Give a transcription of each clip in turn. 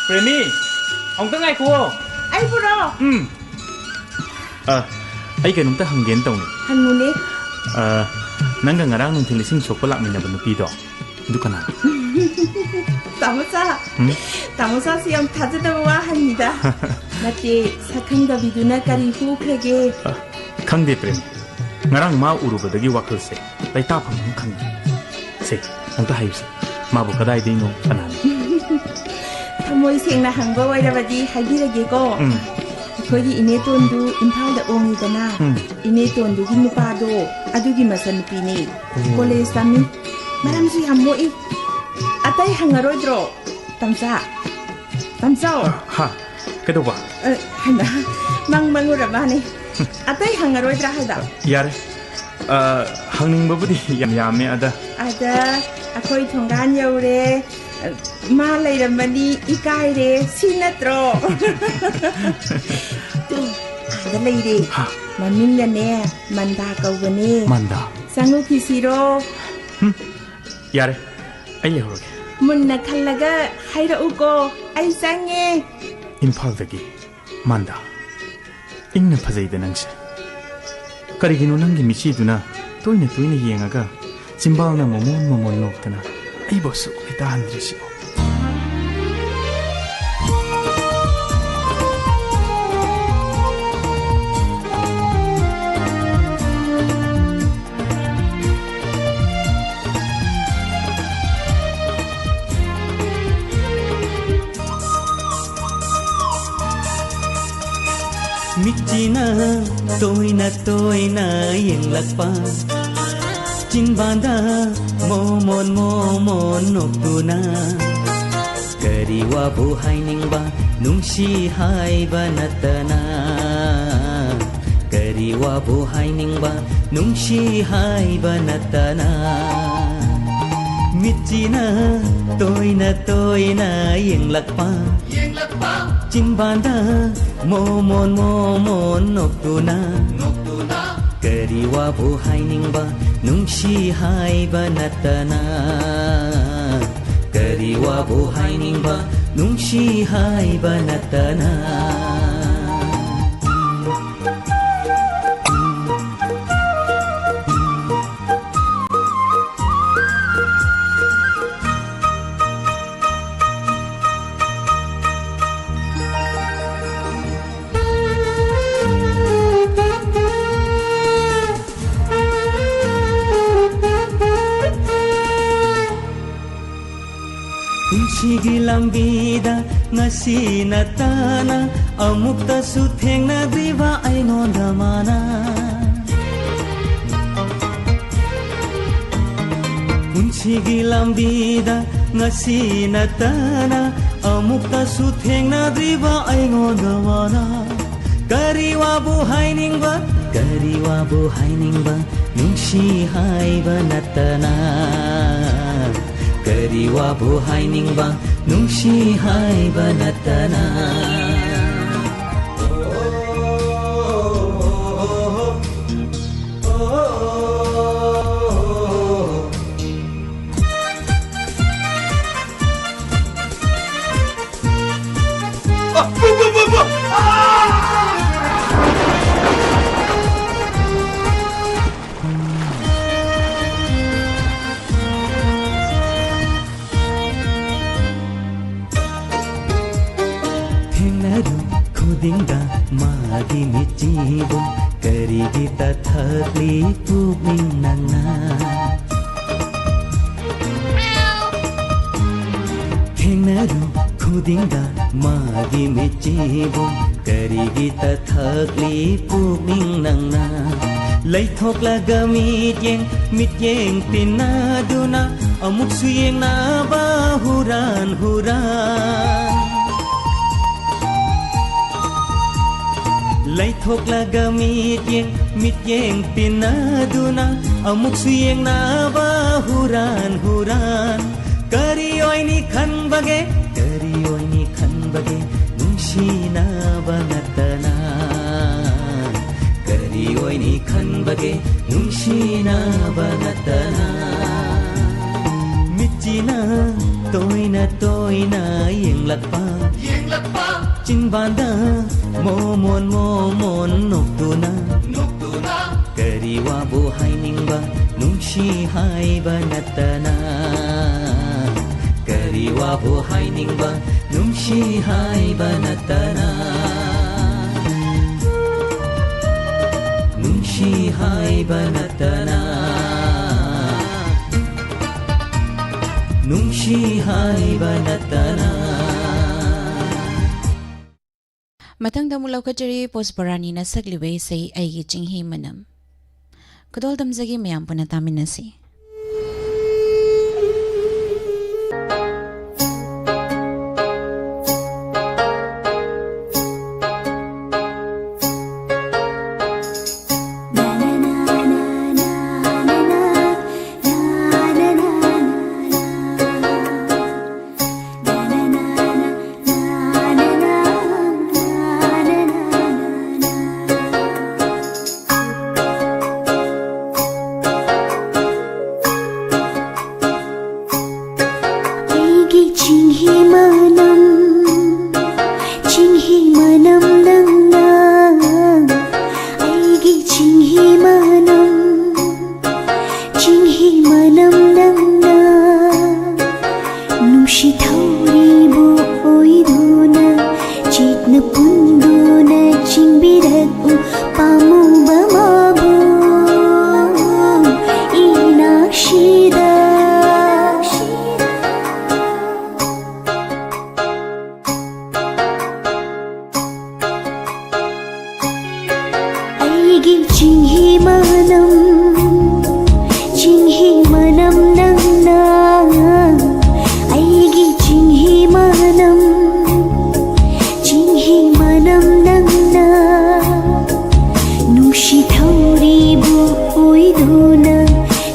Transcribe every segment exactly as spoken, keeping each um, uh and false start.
ꯄ꯭ꯔꯦꯃꯤ, ꯑꯃꯨꯛꯇ ꯉꯥꯏꯈꯨꯑꯣ꯫ ꯑꯩꯕꯨꯔꯣ? ꯎꯝ꯫ ꯑ, ꯑꯩ ꯀꯩꯅꯣꯝꯇ ꯍꯪꯒꯦꯅ ꯇꯧꯅꯤ꯫ ꯍꯪꯉꯨꯅꯦ꯫ ꯑ, ꯅꯪꯒ ꯉꯔꯥꯡ ꯅꯨꯡꯊꯤꯜ ꯏꯁꯤꯡ ꯁꯣꯛꯄ ꯂꯥꯛꯃꯤꯟꯅꯕ ꯅꯨꯄꯤꯗꯣ, ꯑꯗꯨ ꯀꯅꯥꯅꯣ? ꯇꯥꯃꯣꯆꯥ, ꯎꯝ? ꯇꯥꯃꯣꯆꯥꯁꯤ ꯌꯥꯝ ꯊꯥꯖꯗꯕ ꯋꯥ ꯍꯪꯉꯤꯗ꯫ ꯅꯠꯇꯦ, ꯁꯛꯈꯪꯗꯕꯤꯗꯨꯅ ꯀꯔꯤ ꯍꯨꯈ꯭ꯔꯒꯦ? ꯑ, ꯈꯪꯗꯦ ꯄ꯭ꯔꯦꯝ, ꯉꯔꯥꯡ ꯃꯥ ꯎꯔꯨꯕꯗꯒꯤ ꯋꯥꯈꯜꯁꯦ ꯂꯩꯇꯥꯐꯝ ꯑꯃ ꯈꯪꯗꯦ꯫ ꯁꯦ, ꯑꯝꯇ ꯍꯥꯏꯌꯨꯁꯦ, ꯃꯥꯕꯨ ꯀꯗꯥꯏꯗꯩꯅꯣ, ꯀꯅꯥꯅꯣ? ꯊꯃꯣꯏ ꯁꯦꯡꯅ ꯍꯪꯕ ꯑꯣꯏꯔꯕꯗꯤ ꯍꯥꯏꯕꯤꯔꯒꯦꯀꯣ꯫ ꯎꯝ꯫ ꯑꯩꯈꯣꯏꯒꯤ ꯏꯅꯦꯇꯣꯟꯗꯨ ꯏꯝꯐꯥꯜꯗ ꯑꯣꯡꯉꯤꯗꯅ, ꯎꯝ꯫ ꯏꯅꯦꯇꯣꯟꯗꯨꯒꯤ ꯅꯨꯄꯥꯗꯣ ꯑꯗꯨꯒꯤ ꯃꯆꯟꯅꯨꯄꯤꯅꯦ꯫ ꯑꯣ꯫ ꯀꯣꯂꯦꯖ ꯇꯝꯃꯤ꯫ ꯃꯔꯝꯁꯨ ꯌꯥꯝ ꯃꯣꯛꯏ꯫ ꯑꯇꯩ ꯍꯪꯉꯔꯣꯏꯗ꯭ꯔꯣ? ꯇꯝꯆꯥ꯫ ꯇꯝꯆꯥ꯫ ꯍꯥ? ꯀꯩꯗꯧꯕ? ꯑ, ꯍꯟꯗ, ꯃꯪ ꯃꯪꯉꯨꯔ ꯃꯥꯅꯦ꯫ ꯑꯇꯩ ꯍꯪꯉꯔꯣꯏꯗ꯭ꯔꯥ ꯍꯥꯏꯕ? ꯌꯥꯔꯦ꯫ ꯑ, ꯍꯪꯅꯤꯡꯕꯕꯨꯗꯤ ꯌꯥꯝ ꯌꯥꯝꯃꯦ ꯑꯗ꯫ ꯑꯗ ꯑꯩꯈꯣꯏ ꯊꯣꯡꯒꯥꯟ ꯌꯧꯔꯦ꯫ ꯃꯥ ꯂꯩꯔꯝꯃꯅꯤ, ꯏꯀꯥꯏꯔꯦ꯫ ꯁꯤ ꯅꯠꯇ꯭ꯔꯣ? ꯇꯨ, ꯑꯥꯗ ꯂꯩꯔꯦ꯫ ꯍꯥ? ꯃꯃꯤꯡꯅꯅꯦ, ꯃꯟꯗꯥ ꯀꯧꯕꯅꯦ꯫ ꯃꯟꯗꯥ? ꯆꯪꯉꯨꯈꯤꯁꯤꯔꯣ? ꯍꯨꯝ, ꯌꯥꯔꯦ, ꯑꯩ ꯂꯩꯍꯧꯔꯒꯦ꯫ ꯃꯨꯟꯅ ꯈꯜꯂꯒ ꯍꯥꯏꯔꯛꯎꯀꯣ, ꯑꯩ ꯆꯪꯉꯦ꯫ ꯏꯝꯐꯥꯜꯗꯒꯤ ꯃꯥꯟꯗꯥ, ꯏꯪꯅ ꯐꯖꯩꯗ ꯅꯪꯁꯦ꯫ ꯀꯔꯤꯒꯤꯅꯣ ꯅꯪꯒꯤ ꯃꯤꯠꯁꯤꯗꯨꯅ ꯇꯣꯏꯅ ꯇꯣꯏꯅ ꯌꯦꯡꯉꯒ ꯆꯤꯝꯕꯥꯜꯅ ꯃꯣꯃꯣꯟ ꯃꯣꯃꯣꯟ ꯅꯣꯛꯇꯅ ꯑꯩꯕꯨ ꯑꯁꯨꯛ ꯂꯩꯇꯥꯍꯟꯗ꯭ꯔꯤꯁꯤꯕꯣ? ꯃꯤꯠꯁꯤꯅ ꯇꯣꯏꯅ ꯇꯣꯏꯅ ꯌꯦꯡꯂꯛꯄ, ꯆꯤꯟꯕꯥꯟꯗ ꯃꯣꯃꯣꯟ ꯃꯣꯃꯣꯟ ꯅꯣꯛꯇꯨꯅ, ꯀꯔꯤ ꯋꯥꯕꯨ ꯍꯥꯏꯅꯤꯡꯕ, ꯅꯨꯡꯁꯤ ꯍꯥꯏꯕ ꯅꯠꯇꯅ꯫ ꯀꯔꯤ ꯋꯥꯕꯨ ꯍꯥꯏꯅꯤꯡꯕ, ꯅꯨꯡꯁꯤ ꯍꯥꯏꯕ ꯅꯠꯇꯅ꯫ ꯃꯤꯠꯁꯤꯅ ꯇꯣꯏꯅ ꯇꯣꯏꯅ ꯌꯦꯡꯂꯛꯄ, ꯌꯦꯡꯂꯛꯄ꯫ ꯆꯤꯟꯕꯥꯟꯗ ꯃꯣꯃꯣꯟ ꯃꯣꯃꯣꯟ ꯅꯣꯛꯇꯨꯅ, ꯅꯣꯛꯇꯨꯅ꯫ ꯀꯔꯤ ꯋꯥꯕꯨ ꯍꯥꯏꯅꯤꯡꯕ, ꯅꯨꯡꯁꯤ ꯍꯥꯏꯕ ꯅꯠꯇꯅ꯫ ꯀꯔꯤ ꯋꯥꯕꯨ ꯍꯥꯏꯅꯤꯡꯕ, ꯅꯨꯡꯁꯤ ꯍꯥꯏꯕ ꯅꯠꯇꯅ꯫ ꯄꯨꯟꯁꯤꯒꯤ ꯂꯝꯕꯤꯗ ꯉꯁꯤ ꯅꯠꯇꯅ ꯑꯃꯨꯛꯇꯁꯨ ꯊꯦꯡꯅꯗ꯭ꯔꯤꯕ ꯑꯩꯉꯣꯟꯗ ꯃꯥꯅ꯫ ꯄꯨꯟꯁꯤꯒꯤ ꯂꯝꯕꯤꯗ ꯉꯁꯤ ꯅꯠꯇꯅ ꯑꯃꯨꯛꯇꯁꯨ ꯊꯦꯡꯅꯗ꯭ꯔꯤꯕ ꯑꯩꯉꯣꯟꯗ ꯃꯥꯅ꯫ ꯀꯔꯤ ꯋꯥꯕꯨ ꯍꯥꯏꯅꯤꯡꯕ, ꯀꯔꯤ ꯋꯥꯕꯨ ꯍꯥꯏꯅꯤꯡꯕ, ꯅꯨꯡꯁꯤ ꯍꯥꯏꯕ ꯅꯠꯇꯅ꯫ ꯀꯔꯤ ꯋꯥꯕꯨ ꯍꯥꯏꯅꯤꯡꯕ, ꯅꯨꯡꯁꯤ ꯍꯥꯏꯕ ꯅꯠꯇꯅ꯫ ꯊꯦꯡꯅꯔꯨ ꯈꯨꯗꯤꯡꯗ ꯃꯥꯒꯤ ꯃꯤꯠꯆꯤꯕꯨ ꯀꯔꯤꯒꯤ ꯇꯊꯛꯂꯤ ꯄꯨꯛꯅꯤꯡ ꯅꯪꯅ? ꯊꯦꯡꯅꯔꯨ ꯈꯨꯗꯤꯡꯗ ꯃꯥꯒꯤ ꯃꯤꯠꯆꯤꯕꯨ ꯀꯔꯤꯒꯤ ꯇꯊꯛꯂꯤ ꯄꯨꯛꯅꯤꯡ ꯅꯪꯅ? ꯂꯩꯊꯣꯛꯂꯒ ꯃꯤꯠꯌꯦꯡ ꯃꯤꯠꯌꯦꯡ ꯇꯤꯟꯅꯗꯨꯅ ꯑꯃꯨꯛꯁꯨ ꯌꯦꯡꯅꯕ ꯍꯨꯔꯥꯟ ꯍꯨꯔꯥꯟ꯫ ꯂꯩꯊꯣꯛꯂꯒ ꯃꯤꯠꯌꯦꯡ ꯃꯤꯠꯌꯦꯡ ꯇꯤꯟꯅꯗꯨꯅ ꯑꯃꯨꯛꯁꯨ ꯌꯦꯡꯅꯕ ꯍꯨꯔꯥꯟ ꯍꯨꯔꯥꯟ꯫ ꯀꯔꯤ ꯑꯣꯏꯅꯤ ꯈꯟꯕꯒꯦ, ꯀꯔꯤ ꯑꯣꯏꯅꯤ ꯈꯟꯕꯒꯦ, ꯅꯨꯡꯁꯤꯅꯕ ꯅꯠꯇꯅ? ꯀꯔꯤ ꯑꯣꯏꯅꯤ ꯈꯟꯕꯒꯦ, ꯅꯨꯡꯁꯤꯅꯕ ꯅꯠꯇꯅ? ꯃꯤꯠꯆꯤꯅ ꯇꯣꯏꯅ ꯇꯣꯏꯅ ꯌꯦꯡꯂꯛꯄ, ꯌꯦꯡꯂꯛꯄ꯫ ꯆꯤꯟꯕꯥꯟꯗ ꯃꯣꯃꯣꯟ ꯃꯣꯃꯣꯟ ꯅꯣꯛꯇꯨꯅ, ꯅꯣꯛꯇꯨꯅ꯫ ꯀꯔꯤ ꯋꯥꯕꯨ ꯍꯥꯏꯅꯤꯡꯕ, ꯅꯨꯡꯁꯤ ꯍꯥꯏꯕ ꯅꯠꯇꯅ? ꯀꯔꯤ ꯋꯥꯕꯨ ꯍꯥꯏꯅꯤꯡꯕ, ꯅꯨꯡꯁꯤ ꯍꯥꯏꯕ ꯅꯠꯇꯅ? ꯅꯨꯡꯁꯤ ꯍꯥꯏꯕ ꯅꯠꯇꯅ, ꯅꯨꯡꯁꯤ ꯍꯥꯏꯕ ꯅꯠꯇꯅ꯫ ꯃꯊꯪꯗ ꯑꯃꯨꯛ ꯂꯧꯈꯠꯆꯔꯤ ꯄꯨꯁꯄꯔꯥꯅꯤꯅ ꯁꯛꯂꯤꯕ ꯏꯁꯩ ꯑꯩꯒꯤ ꯆꯤꯡꯍꯤ ꯃꯅꯝ꯫ ꯈꯨꯗꯣꯜ ꯇꯝꯖꯒꯦ, ꯃꯌꯥꯝ ꯄꯨꯟꯅ ꯇꯥꯃꯤꯟꯅꯁꯤ꯫ ꯑꯩꯒꯤ ꯆꯤꯡꯍꯤ ꯃꯅꯝ, ꯆꯤꯡꯍꯤ ꯃꯅꯝ ꯅꯪꯅ, ꯑꯩꯒꯤ ꯆꯤꯡꯍꯤ ꯃꯅꯝ, ꯆꯤꯡꯍꯤ ꯃꯅꯝ ꯅꯪꯅ꯫ ꯅꯨꯡꯁꯤ ꯊꯧꯔꯤꯕꯨ ꯑꯣꯏꯗꯨꯅ, ꯆꯦꯠꯅ ꯄꯨꯟꯗꯨꯅ ꯆꯤꯡꯕꯤꯔꯛꯎ ꯄꯥꯝꯃꯨꯕ ꯃꯥꯕꯨ ꯏꯅꯥꯛꯁꯤꯗ꯫ ꯑꯩꯒꯤ ꯆꯤꯡꯍꯤ ꯃꯅꯝ, ꯆꯤꯡꯍꯤ ꯃꯅꯝ ꯅꯪꯅ, ꯑꯩꯒꯤ ꯆꯤꯡꯍꯤ ꯃꯅꯝ, ꯆꯤꯡꯍꯤ ꯃꯅꯝ ꯅꯪꯅ꯫ ꯅꯨꯡꯁꯤ ꯊꯧꯔꯤꯕꯨ ꯑꯣꯏꯗꯨꯅ,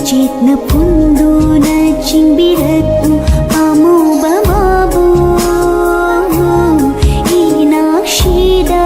ꯆꯦꯠꯅ ꯄꯨꯟꯗꯨꯅ ꯆꯤꯡꯕꯤꯔꯛꯎ ꯄꯥꯝꯃꯨꯕ ꯃꯥꯕꯨ ꯏꯅꯥꯛꯁꯤꯗ꯫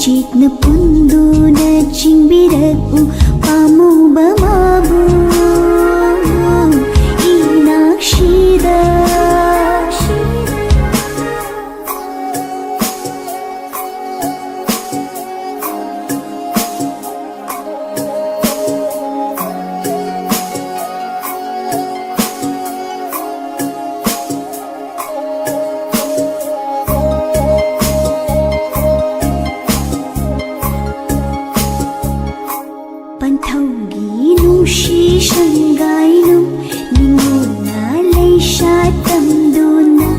ꯆꯦꯠꯅ ꯄꯨꯟꯗꯨꯅ ꯆꯤꯡꯕꯤꯔꯛꯎ ꯄꯥꯝꯃꯨꯕ ꯃꯥꯕꯨ ꯏꯅꯥꯛꯁꯤꯗ꯫ ꯄꯟꯊꯧꯒꯤ ꯅꯨꯡꯁꯤ ꯁꯪꯒꯥꯏꯅꯨ ꯅꯤꯡꯉꯣꯜꯅ ꯂꯩꯁꯥ ꯇꯝꯗꯨꯅ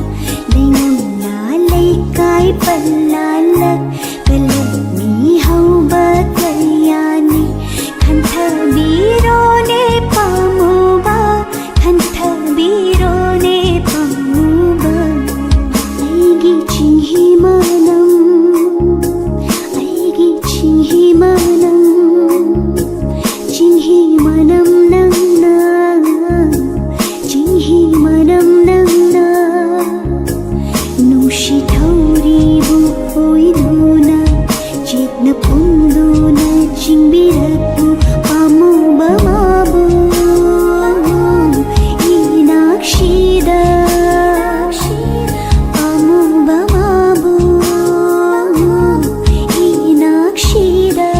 ꯂꯩꯉꯣꯜꯅ ꯂꯩꯀꯥꯏ ꯄꯜꯂꯥꯜꯂꯛ ꯀꯂꯛ ꯃꯤ ꯍꯧꯕ ꯀꯌꯥꯅꯤ ꯈꯟꯊꯕꯤꯔꯣꯅꯦ ꯄꯥꯝꯃꯨꯕ ꯈꯟꯊꯕꯤꯔꯣꯅꯦ ꯄꯥꯝꯃꯨꯕ ꯑꯩꯒꯤ ꯆꯤꯡꯍꯤ ꯃꯅꯝ ꯑꯩꯒꯤ ꯆꯤꯡꯍꯤ ꯃꯅꯝ ꯆꯤꯡꯍꯤ ꯃꯅꯝ ꯅꯪꯅ ꯆꯤꯡꯍꯤ ꯃꯅꯝ ꯅꯪꯅ ꯅꯨꯡꯁꯤ ꯊꯧꯔꯤꯕꯨ ꯑꯣꯏꯗꯨꯅ ꯆꯦꯠꯅ ꯄꯨꯟꯗꯨꯅ ꯆꯤꯡꯕꯤꯔꯛꯎ ꯄꯥꯝꯃꯨꯕ ꯃꯥꯕꯨ ꯏꯅꯥꯛꯁꯤꯗ ꯄꯥꯝꯃꯨꯕ ꯃꯥꯕꯨ ꯏꯅꯥꯛꯁꯤꯗ꯫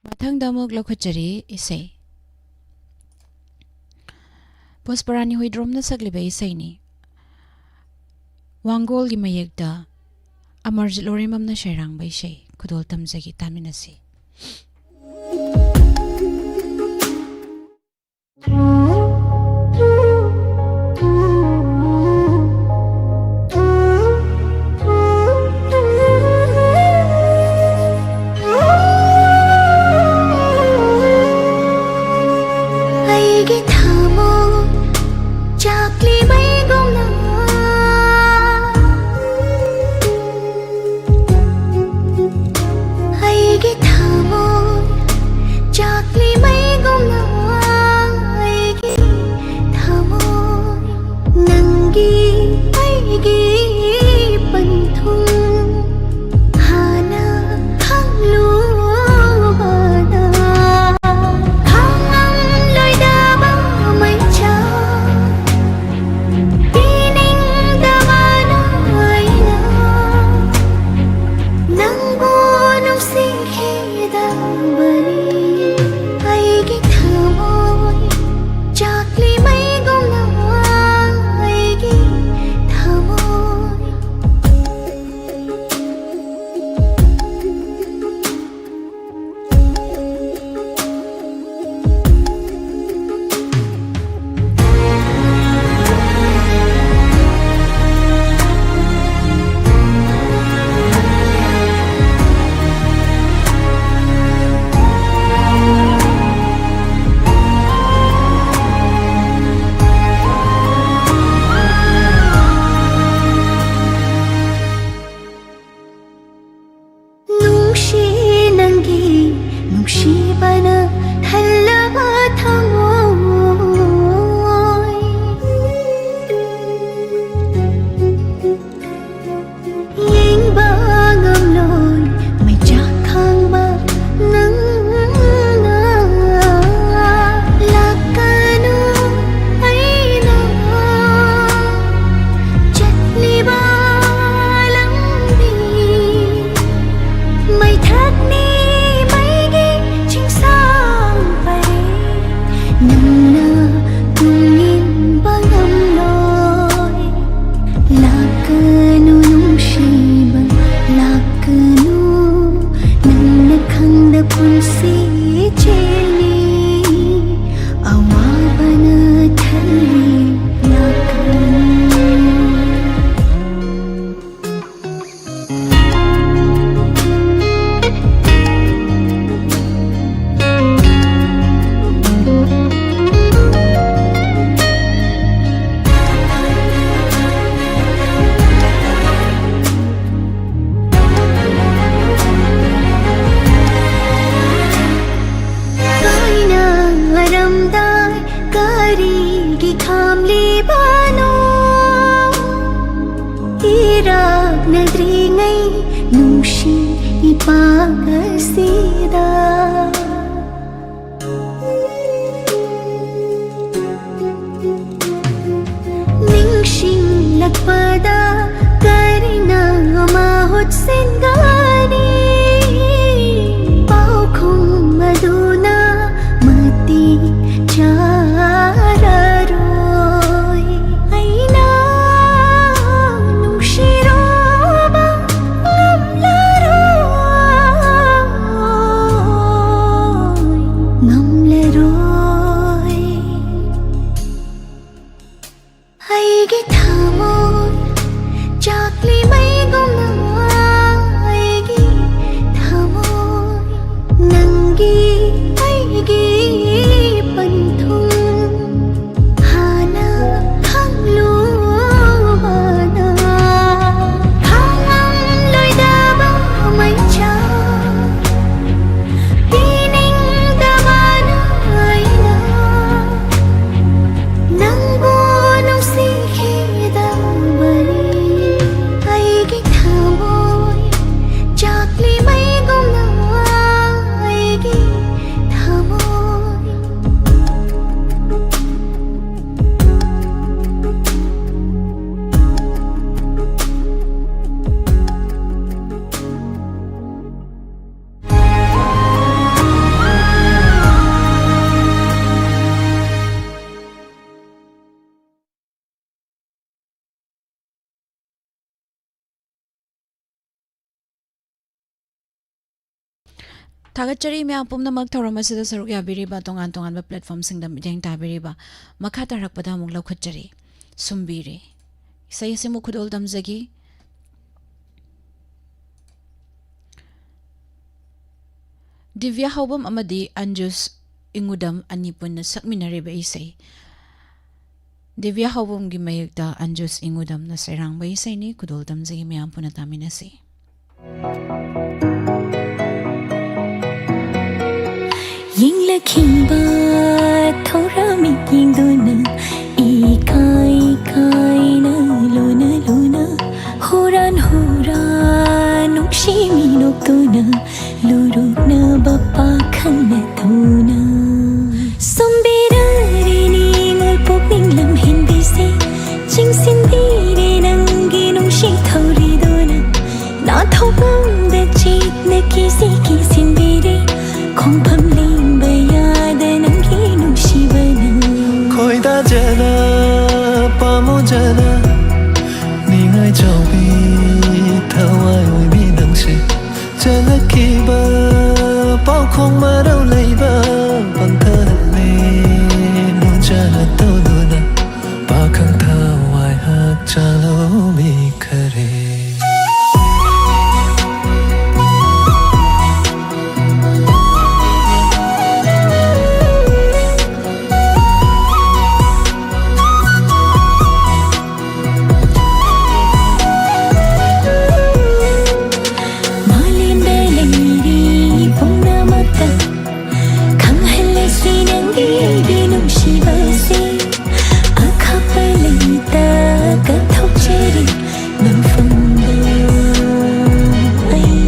ꯃꯊꯪꯗ ꯑꯃꯨꯛ ꯂꯧꯈꯠꯆꯔꯤ ꯏꯁꯩ꯫ ꯄꯨꯁꯄꯔꯥꯅꯤ ꯍꯨꯏꯗ꯭ꯔꯣꯝꯅ ꯁꯛꯂꯤꯕ ꯏꯁꯩꯅꯤ꯫ ꯋꯥꯡꯒꯣꯜꯒꯤ ꯃꯌꯦꯛꯇ ꯑꯃꯔꯖꯤꯠ ꯂꯣꯔꯦꯝꯕꯝꯅ ꯁꯩꯔꯥꯡꯕ ꯏꯁꯩ ꯈꯨꯗꯣꯜ ꯇꯝꯖꯒꯦ, ꯇꯥꯃꯤꯟꯅꯁꯤ꯫ ꯅꯨꯡꯁꯤ ꯏꯄꯥꯛ ꯑꯁꯤꯗ꯫ ꯅꯤꯡꯁꯤꯡꯂꯛꯄꯗ ꯀꯔꯤꯅ ꯃꯍꯨꯠ ꯁꯤꯟꯒꯅꯤ? ꯄꯥꯎꯈꯨꯝ ꯑꯗꯨꯅ ꯃꯇꯤꯛ ꯆꯥꯔꯔꯣꯏ꯫ ꯑꯩꯅ ꯅꯨꯡꯁꯤꯔꯨꯕ ꯉꯝꯂꯔꯣꯏ, ꯉꯝꯂꯔꯣꯏ꯫ ꯑꯩꯒꯤ ꯊꯃꯣꯏ ꯆꯥꯛꯂꯤ ꯃꯩꯒꯨꯝꯅ, ꯑꯩꯒꯤ ꯊꯃꯣꯏ ꯅꯪꯒꯤ ꯑꯩꯒꯤ ꯄꯟꯊꯨꯡ ꯍꯥꯟꯅ ꯈꯪꯂꯨꯕꯅ ꯈꯪꯂꯝꯂꯣꯏꯗꯕ ꯃꯩꯆꯥꯛ ꯄꯤꯅꯤꯡꯗꯕꯅ ꯑꯩꯅ ꯅꯪꯕꯨ ꯅꯨꯡꯁꯤꯈꯤꯗꯕꯅꯤ꯫ ꯑꯩꯒꯤ ꯊꯃꯣꯏ ꯆꯥꯛꯂꯤ ꯃꯩꯒꯨꯝꯅ ꯑꯩꯒꯤ ꯊꯃꯣꯏ꯫ ꯊꯥꯒꯠꯆꯔꯤ ꯃꯌꯥꯝ ꯄꯨꯝꯅꯃꯛ ꯊꯧꯔꯝ ꯑꯁꯤꯗ ꯁꯔꯨꯛ ꯌꯥꯕꯤꯔꯤꯕ, ꯇꯣꯉꯥꯟ ꯇꯣꯉꯥꯟꯕ platformꯁꯤꯡꯗ ꯃꯤꯠꯌꯦꯡ ꯇꯥꯕꯤꯔꯤꯕ꯫ ꯃꯈꯥ ꯇꯥꯔꯛꯄꯗ ꯑꯃꯨꯛ ꯂꯧꯈꯠꯆꯔꯤ꯫ ꯁꯨꯝꯕꯤꯔꯤ꯫ ꯏꯁꯩ ꯑꯁꯤꯃꯨꯛ ꯈꯨꯗꯣꯜ ꯇꯝꯖꯒꯤ꯫ ꯗꯤꯕ꯭ꯌꯥ ꯍꯥꯎꯕꯝ ꯑꯃꯗꯤ ꯑꯟꯖꯨꯁ ꯏꯉꯨꯗꯝ ꯑꯅꯤ ꯄꯨꯟꯅ ꯁꯛꯃꯤꯟꯅꯔꯤꯕ ꯏꯁꯩ꯫ ꯗꯤꯕ꯭ꯌꯥ ꯍꯥꯎꯕꯝꯒꯤ ꯃꯌꯦꯛꯇ ꯑꯟꯖꯨꯁ ꯏꯉꯨꯗꯝꯅ ꯁꯩꯔꯥꯡꯕ ꯏꯁꯩꯅꯤ꯫ ꯈꯨꯗꯣꯜ ꯇꯝꯖꯒꯦ, ꯃꯌꯥꯝ ꯄꯨꯟꯅ ꯇꯥꯃꯤꯟꯅꯁꯤ꯫ ꯌꯦꯡꯂꯛꯈꯤꯕ ꯊꯧꯔꯝ ꯃꯤꯠꯌꯦꯡꯗꯨꯅ ꯏꯀꯥꯏ ꯀꯥꯏꯅ ꯂꯨꯅ ꯂꯨꯅ ꯍꯨꯔꯥꯟ ꯍꯨꯔꯥꯟ ꯊꯧꯔꯤꯗꯨꯅ ꯅꯥꯊꯣꯛꯂꯝꯗ ꯆꯦꯠꯅ ꯀꯤꯁꯤ ꯀꯤꯁꯤꯟꯕꯤꯔꯦ꯫ ꯈꯣꯡꯐꯝ ꯂꯦꯡꯕ ꯌꯥꯗ ꯅꯪꯒꯤ ꯅꯨꯡꯁꯤꯕꯅ꯫ ꯈꯣꯏꯗꯥꯖꯅ, ꯄꯥꯝꯃꯨꯖꯅ, ꯅꯤꯡꯉꯥꯏ ꯆꯥꯎꯕꯤ, ꯊꯋꯥꯏ ꯑꯣꯏꯕꯤ ꯅꯪꯁꯦ꯫ ꯆꯠꯂꯛꯈꯤꯕ ꯄꯥꯎꯈꯣꯡ ꯃꯔꯧ ꯂꯩꯕ ꯄꯪꯊꯍꯜꯂꯦ ꯅꯨꯡꯖꯅ ꯇꯧꯗꯨꯅ꯫ ꯄꯥꯈꯪ ꯊꯋꯥꯏ ꯍꯛꯆꯥꯡ ꯂꯧꯃꯤꯈꯔꯦ꯫ ꯃꯥꯂꯦꯝꯗ ꯂꯩꯔꯤ ꯄꯨꯝꯅꯃꯛꯇ ꯈꯪꯍꯜꯂꯁꯤ ꯅꯪꯒꯤ ꯑꯩꯒꯤ ꯅꯨꯡꯁꯤꯕꯁꯦ꯫ ꯑꯈꯥꯛꯄ ꯂꯩꯇ ꯀꯠꯊꯣꯛꯆꯔꯤ ꯃꯐꯝꯗ ꯑꯩ꯫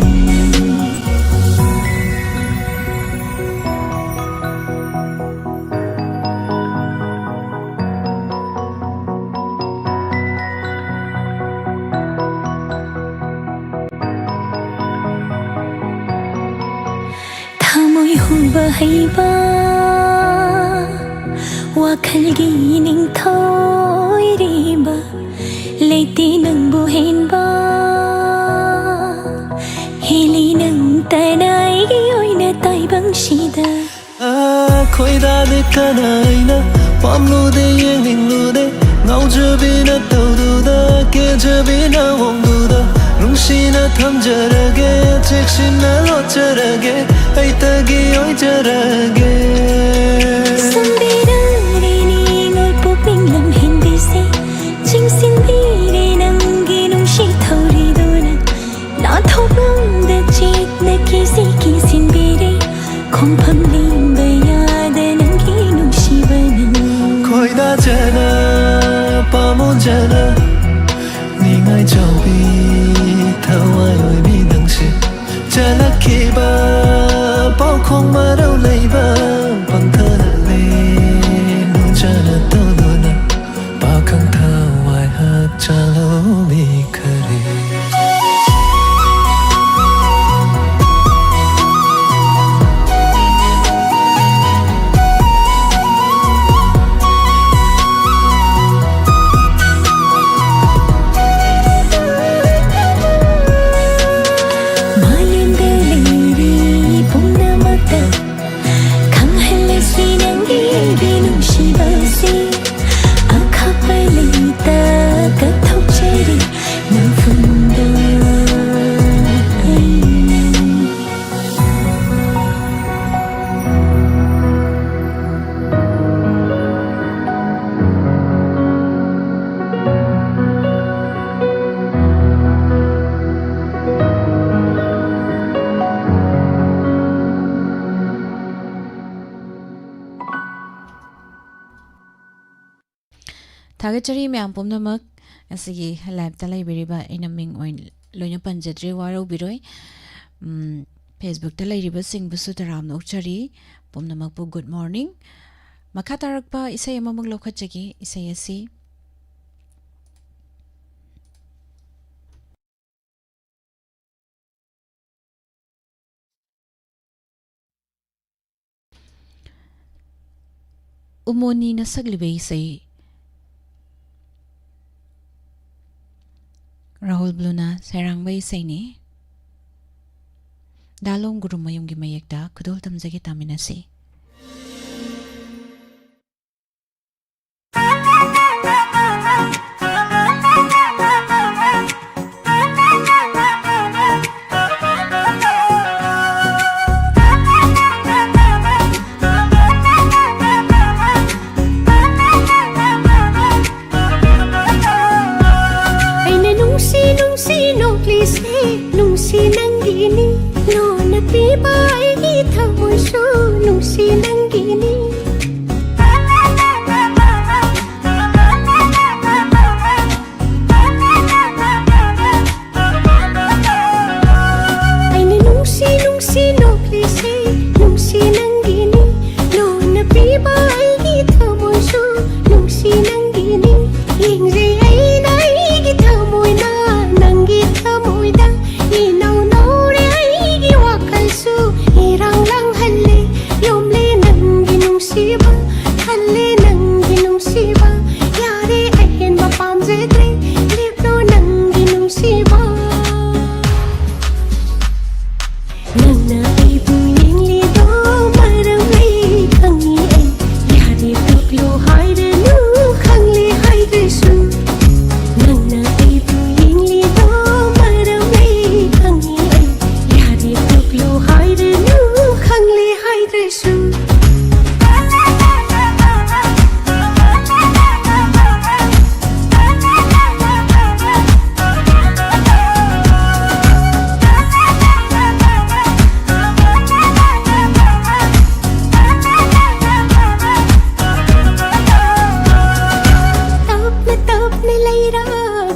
ꯊꯃꯣꯏ ꯍꯨꯕ ꯍꯩꯕ, ꯋꯥꯈꯜꯒꯤ ꯅꯤꯡꯊꯧ ꯑꯣꯏꯔꯤꯕ, ꯂꯩꯇꯦ ꯅꯪꯕꯨ ꯍꯦꯟꯕ, ꯍꯦꯜꯂꯤ ꯅꯪꯇꯅ ꯑꯩꯒꯤ ꯑꯣꯏꯅ ꯇꯥꯏꯕꯪꯁꯤꯗ꯫ ꯈꯣꯏꯗꯥꯗꯦ ꯀꯅꯥ ꯑꯩꯅ ꯄꯥꯝꯂꯨꯗꯦ ꯌꯦꯡꯅꯤꯡꯂꯨꯗꯦ ꯉꯥꯎꯖꯕꯤꯅ ꯇꯧꯗꯨꯗ ꯀꯦꯖꯕꯤ ꯅꯥꯋꯣꯡꯗꯨꯗ ꯅꯨꯡꯁꯤꯅ ꯊꯝꯖꯔꯒꯦ ꯆꯦꯛꯁꯤꯟꯅ ꯂꯣꯠꯆꯔꯒꯦ ꯑꯩꯇꯒꯤ ꯑꯣꯏꯖꯔꯒꯦ꯫ ꯁꯣꯝꯕꯤꯔꯔꯦ ꯅꯤꯉꯣꯜ ꯄꯨꯛꯅꯤꯡ ꯂꯝꯍꯦꯟꯕꯤꯁꯦ ꯆꯤꯡꯁꯤꯟꯕꯤꯔꯦ ꯅꯪꯒꯤ ꯅꯨꯡꯁꯤ ꯊꯧꯔꯤꯗꯨꯅ ꯅꯥꯊꯣꯛꯂꯝꯗ ꯆꯦꯠꯅ ꯀꯤꯁꯤ ꯀꯤꯁꯤꯟꯕꯤꯔꯦ ꯈꯣꯡꯐꯝ ꯂꯦꯡꯕ ꯌꯥꯗ ꯅꯪꯒꯤ ꯅꯨꯡꯁꯤꯕꯅ꯫ ꯈꯣꯏꯗꯥꯖꯅ ꯄꯥꯝꯃꯨꯖꯅ ꯅꯤꯡꯉꯥꯏ ꯆꯥꯎꯕꯤ ꯊꯋꯥꯏ ꯑꯣꯏꯕꯤ ꯅꯪꯁꯦ ꯆꯠꯂꯛꯈꯤꯕ ꯄꯥꯎꯈꯣꯡ ꯃꯔꯧ ꯂꯩꯕ ꯄꯪꯊꯔꯛꯂꯦ ꯅꯨꯡꯖꯅ ꯇꯧꯗꯨꯅ ꯄꯥꯈꯪ ꯊꯋꯥꯏ ꯍꯛꯆꯥꯡ ꯂꯧꯃꯤꯈꯔꯦ꯫ ꯊꯥꯒꯠꯆꯔꯤ ꯃꯌꯥꯝ ꯄꯨꯝꯅꯃꯛ꯫ ꯉꯁꯤꯒꯤ live ꯇ ꯂꯩꯕꯤꯔꯤꯕ, ꯑꯩꯅ ꯃꯤꯡ ꯑꯣꯏꯅ ꯂꯣꯏꯅ ꯄꯟꯖꯗ꯭ꯔꯦ, ꯋꯥꯔꯧꯕꯤꯔꯣꯏ꯫ ꯎꯝ, Facebook ꯇ ꯂꯩꯔꯤꯕꯁꯤꯡꯕꯨꯁꯨ ꯇꯔꯥꯝꯅ ꯑꯣꯛꯆꯔꯤ꯫ ꯄꯨꯝꯅꯃꯛꯄꯨ good morning꯫ ꯃꯈꯥ ꯇꯥꯔꯛꯄ ꯏꯁꯩ ꯑꯃꯃꯨꯛ ꯂꯧꯈꯠꯆꯒꯦ꯫ ꯏꯁꯩ ꯑꯁꯤ ꯎꯃꯣꯅꯤꯅ ꯁꯛꯂꯤꯕ ꯏꯁꯩ, ꯔꯥꯍꯨꯜ ꯕ꯭ꯂꯨꯅ ꯁꯩꯔꯥꯡꯕ ꯏꯁꯩꯅꯤ꯫ ꯗꯥꯂꯣꯝ ꯒꯨꯔꯨꯃꯌꯨꯝꯒꯤ ꯃꯌꯦꯛꯇ ꯈꯨꯗꯣꯜ ꯇꯝꯖꯒꯦ, ꯇꯥꯃꯤꯟꯅꯁꯤ꯫ ꯑꯩꯅ ꯅꯨꯡꯁꯤ ꯅꯨꯡꯁꯤ ꯅꯣꯛꯂꯤꯁꯦ ꯅꯨꯡꯁꯤ ꯅꯪꯒꯤꯅꯤ꯫ ꯂꯣꯟꯅ ꯄꯤꯕ ꯑꯩꯒꯤ ꯊꯃꯣꯏꯁꯨ ꯅꯨꯡꯁꯤ ꯅꯪꯒꯤꯅꯤ꯫ ꯑꯩꯅ ꯅꯨꯡꯁꯤ ꯅꯨꯡꯁꯤ ꯅꯣꯛꯂꯤꯁꯦ ꯅꯨꯡꯁꯤ ꯅꯪꯒꯤꯅꯤ꯫ ꯂꯣꯟꯅ ꯄꯤꯕ ꯑꯩꯒꯤ ꯊꯃꯣꯏꯁꯨ ꯅꯨꯡꯁꯤ ꯅꯪꯒꯤꯅꯤ꯫ ꯌꯦꯡꯖꯩ ꯑꯩꯅ ꯑꯩꯒꯤ ꯊꯃꯣꯏꯅ ꯅꯪꯒꯤ ꯊꯃꯣꯏꯗ ꯏꯅꯧ ꯅꯧꯔꯦ ꯑꯩꯒꯤ ꯋꯥꯈꯜꯁꯨ ꯏꯔꯥꯡ ꯂꯥꯡꯍꯜꯂꯦ꯫ ꯌꯣꯝꯂꯦ ꯅꯪ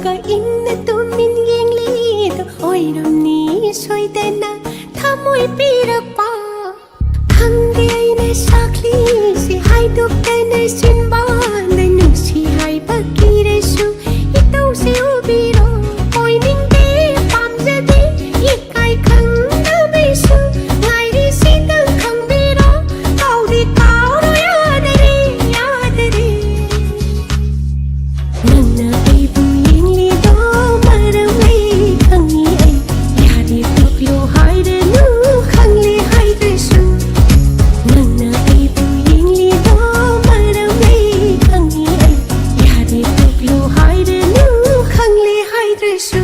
ꯀ ꯏꯪꯅ ꯇꯨꯃꯤꯟ ꯌꯦꯡꯂꯤꯗꯣ ꯑꯣꯏꯔꯝꯅꯤ ꯁꯣꯏꯗꯅ ꯊꯃꯣꯏ ꯄꯤꯔꯛꯄ꯫ ꯈꯪꯗꯦ ꯑꯩꯅ ꯁꯥꯛꯂꯤꯁꯦ ꯍꯥꯏꯗꯣꯛꯇꯅ ꯆꯤꯟꯕꯥꯟꯗ ꯅꯨꯡꯁꯤ ꯍꯥꯏꯕ ꯀꯤꯔꯁꯨ ꯏꯇꯧꯁꯦ ꯎꯕꯤꯔꯣ꯫ ꯑꯣꯏꯅꯤꯡꯗꯦ, ꯄꯥꯝꯖꯗꯦ, ꯏꯀꯥꯏ ꯈꯪꯗꯕꯩꯁꯨ ꯉꯥꯏꯔꯤꯁꯤꯗꯪ ꯈꯪꯕꯤꯔꯣ꯫ ꯀꯥꯎꯗꯤ ꯀꯥꯎꯔꯣ ꯌꯥꯗꯔꯦ, ꯌꯥꯗꯔꯦ꯫ ꯅꯪꯅ ꯑꯩꯕꯨ ꯌꯦꯡꯂꯤꯗꯣ ꯃꯔꯝ ꯑꯩ ꯈꯪꯉꯤ ꯑꯩ꯫ ꯌꯥꯔꯦ ꯇꯣꯛꯂꯣ ꯍꯥꯏꯔꯅꯨ ꯈꯪꯂꯦ ꯍꯥꯏꯗ꯭ꯔꯁꯨ꯫ ꯅꯪꯅ ꯑꯩꯕꯨ ꯌꯦꯡꯂꯤꯗꯣ ꯃꯔꯝ ꯑꯩ ꯈꯪꯉꯤ ꯑꯩ꯫ ꯌꯥꯔꯦ ꯇꯣꯛꯂꯣ ꯍꯥꯏꯔꯅꯨ ꯈꯪꯂꯦ ꯍꯥꯏꯗ꯭ꯔꯁꯨ꯫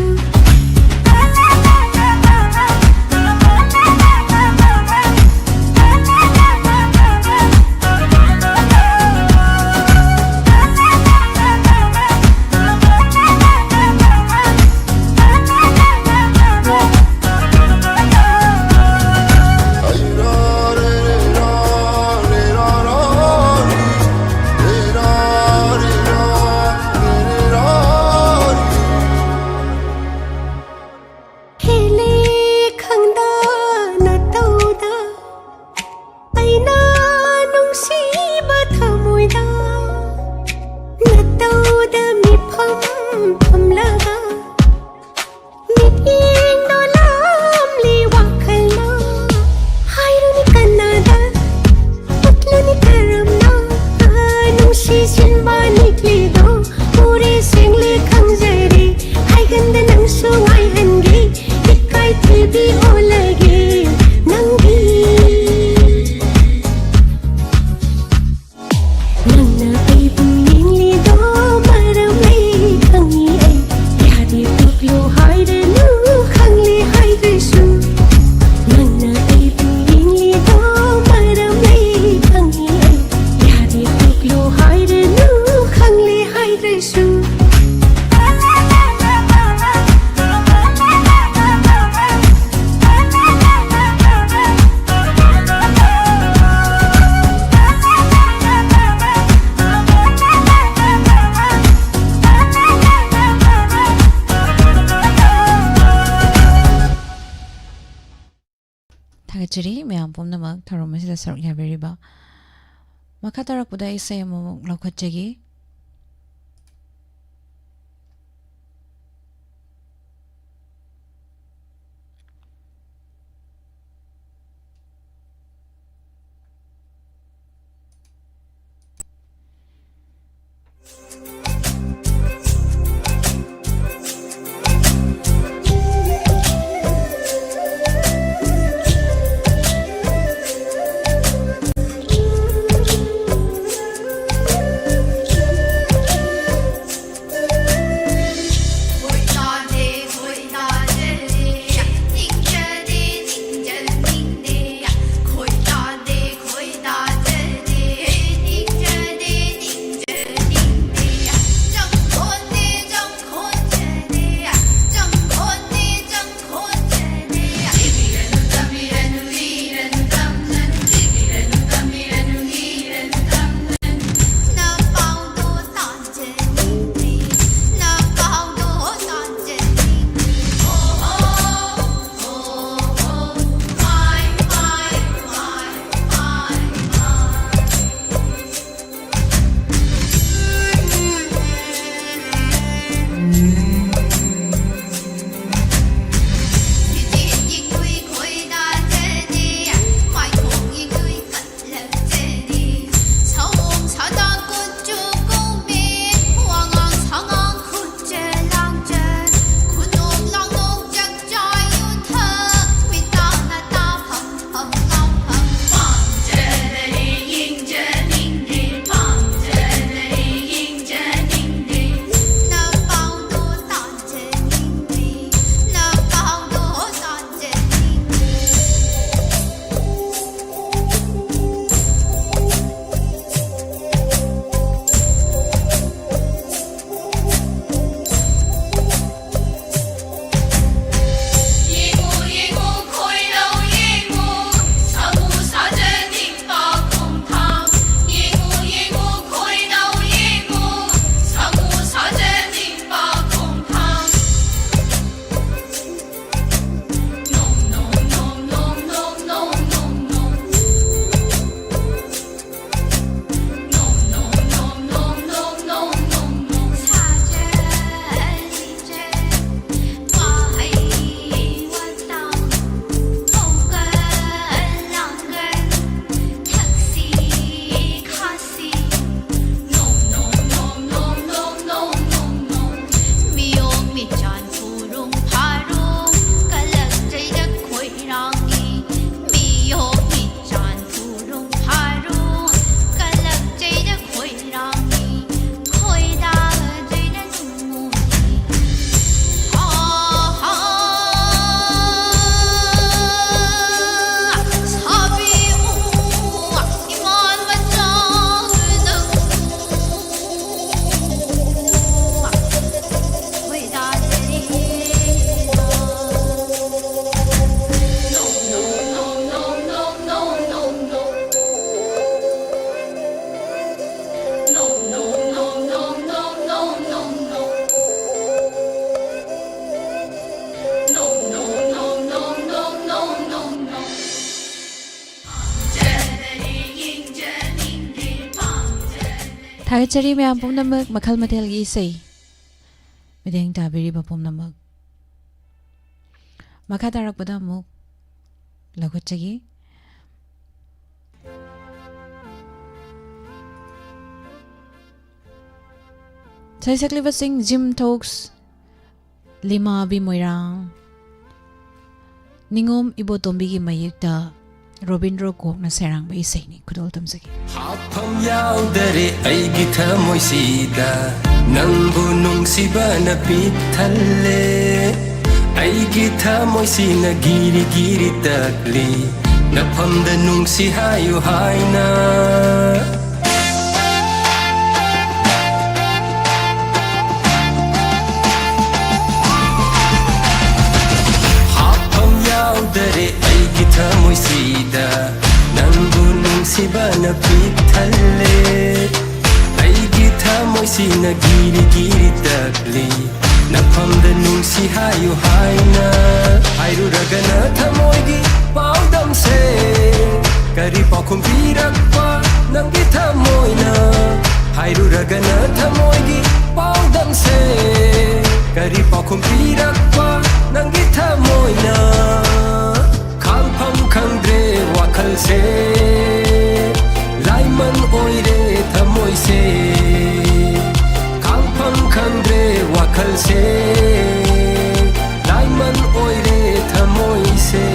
ꯊꯥꯒꯠꯆꯔꯤ ꯃꯌꯥꯝ ꯄꯨꯝꯅꯃꯛ ꯊꯧꯔꯝ ꯑꯁꯤꯗ ꯁꯔꯨꯛ ꯌꯥꯕꯤꯔꯤꯕ꯫ ꯃꯈꯥ ꯇꯥꯔꯛꯄꯗ ꯏꯁꯩ ꯑꯃꯃꯨꯛ ꯂꯧꯈꯠꯆꯒꯦ꯫ ꯊꯥꯒꯠꯆꯔꯤ ꯃꯌꯥꯝ ꯄꯨꯝꯅꯃꯛ, ꯃꯈꯜ ꯃꯊꯦꯜꯒꯤ ꯏꯁꯩ ꯃꯤꯠꯌꯦꯡ ꯇꯥꯕꯤꯔꯤꯕ ꯄꯨꯝꯅꯃꯛ꯫ ꯃꯈꯥ ꯇꯥꯔꯛꯄꯗ ꯑꯃꯨꯛ ꯂꯧꯈꯠꯆꯒꯦ꯫ ꯏꯁꯩ ꯁꯛꯂꯤꯕꯁꯤꯡ ꯖꯤꯝ ꯊꯣꯛꯁ, ꯂꯤꯃꯥꯕꯤ ꯃꯣꯏꯔꯥꯡ, ꯅꯤꯉꯣꯝ ꯏꯕꯣꯇꯣꯝꯕꯤꯒꯤ ꯃꯌꯦꯛꯇ ꯔꯣꯕꯤꯟꯗ꯭ꯔꯣ ꯀꯣꯛꯅ ꯁꯩꯔꯥꯡꯕ ꯏꯁꯩꯅꯤ꯫ ꯈꯨꯗꯣꯜ ꯇꯝꯖꯒꯦ꯫ ꯍꯥꯞꯐꯝ ꯌꯥꯎꯗꯔꯦ ꯑꯩꯒꯤ ꯊꯃꯣꯏꯁꯤꯗ, ꯅꯪꯕꯨ ꯅꯨꯡꯁꯤꯕꯅ ꯄꯤꯛ ꯊꯜꯂꯦ꯫ ꯑꯩꯒꯤ ꯊꯃꯣꯏꯁꯤꯅ ꯒꯤꯔꯤ ꯒꯤꯔꯤ ꯇꯛꯂꯤ, ꯅꯐꯝꯗ ꯅꯨꯡꯁꯤ ꯍꯥꯏꯌꯨ ꯍꯥꯏꯅ꯫ ꯍꯥꯞꯐꯝ ꯌꯥꯎꯗꯔꯦ ꯑꯩꯒꯤ ꯊꯃꯣꯏꯁꯤꯗ, ꯅꯪꯕꯨ ꯅꯨꯡꯁꯤꯕꯅ ꯄꯤꯛ ꯊꯜꯂꯦ꯫ ꯑꯩꯒꯤ ꯊꯃꯣꯏꯁꯤꯅ ꯒꯤꯔꯤ ꯒꯤꯔꯤ ꯇꯛꯂꯤ, ꯅꯐꯝꯗ ꯅꯨꯡꯁꯤ ꯍꯥꯏꯌꯨ ꯍꯥꯏꯅ꯫ ꯍꯥꯏꯔꯨꯔꯒꯅ ꯊꯃꯣꯏꯒꯤ ꯄꯥꯎꯗꯝꯁꯦ, ꯀꯔꯤ ꯄꯥꯎꯈꯨꯝ ꯄꯤꯔꯛꯄ ꯅꯪꯒꯤ ꯊꯃꯣꯏꯅ? ꯍꯥꯏꯔꯨꯔꯒꯅ ꯊꯃꯣꯏꯒꯤ ꯄꯥꯎꯗꯝꯁꯦ, ꯀꯔꯤ ꯄꯥꯎꯈꯨꯝ ꯄꯤꯔꯛꯄ ꯅꯪꯒꯤ ꯊꯃꯣꯏꯅ? ꯈꯥꯡꯐꯝ ꯈꯪꯗ꯭ꯔꯦ ꯋꯥꯈꯜꯁꯦ, ꯂꯥꯏꯃꯟ ꯑꯣꯏꯔꯦ ꯊꯃꯣꯏꯁꯦ꯫ ꯈꯥꯡꯐꯝ ꯈꯪꯗ꯭ꯔꯦ ꯋꯥꯈꯜꯁꯦ, ꯂꯥꯏꯃꯟ ꯑꯣꯏꯔꯦ ꯊꯃꯣꯏꯁꯦ꯫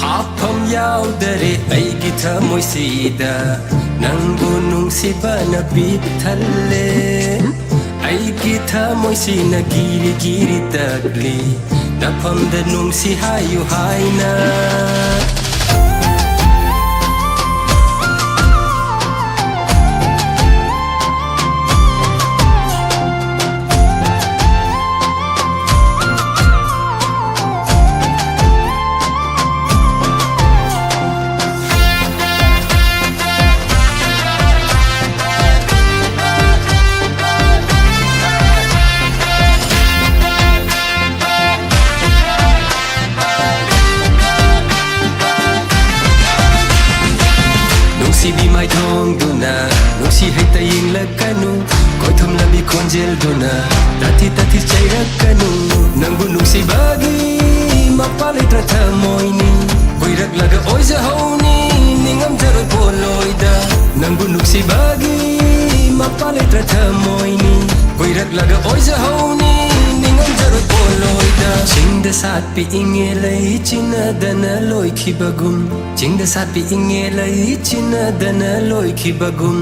ꯍꯥꯞꯐꯝ ꯌꯥꯎꯗꯔꯦ ꯑꯩꯒꯤ ꯊꯃꯣꯏꯁꯤꯗ, ꯅꯪꯕꯨ ꯅꯨꯡꯁꯤꯕꯅ ꯄꯤꯛ ꯊꯜꯂꯦ꯫ ꯑꯩꯒꯤ ꯊꯃꯣꯏꯁꯤꯅ ꯒꯤꯔꯤ ꯒꯤꯔꯤ ꯇꯛꯂꯤ, ꯅꯐꯝꯗ ꯅꯨꯡꯁꯤ ꯍꯥꯏꯌꯨ ꯍꯥꯏꯅ꯫ ꯇꯥꯊꯤ ꯇꯥꯊꯤ ꯆꯩꯔꯛꯀꯅꯨ, ꯅꯪꯕꯨ ꯅꯨꯡꯁꯤꯕꯒꯤ ꯃꯄꯥ ꯂꯩꯇ꯭ꯔ ꯊꯃꯣꯏꯅꯤ꯫ ꯀꯨꯏꯔꯛꯂꯒ ꯑꯣꯏꯖꯍꯧꯅꯤ, ꯅꯤꯡꯉꯝꯖꯔꯣꯏ ꯄꯣꯂꯣꯏꯗ꯫ ꯅꯪꯕꯨ ꯅꯨꯡꯁꯤꯕꯒꯤ ꯃꯄꯥ ꯂꯩꯇ꯭ꯔ ꯊꯃꯣꯏꯅꯤ꯫ ꯀꯨꯏꯔꯛꯂꯒ ꯑꯣꯏꯖꯍꯧꯅꯤ, ꯅꯤꯡꯉꯝꯖꯔꯣꯏ ꯄꯣꯂꯣꯏꯗ꯫ ꯆꯤꯡꯗ ꯁꯥꯠꯄꯤ ꯏꯪꯉꯦ ꯂꯩ ꯆꯤꯟꯅꯗꯅ ꯂꯣꯏꯈꯤꯕꯒꯨꯝ꯫ ꯆꯤꯡꯗ ꯁꯥꯠꯄꯤ ꯏꯪꯉꯦ ꯂꯩ ꯆꯤꯟꯅꯗꯅ ꯂꯣꯏꯈꯤꯕꯒꯨꯝ꯫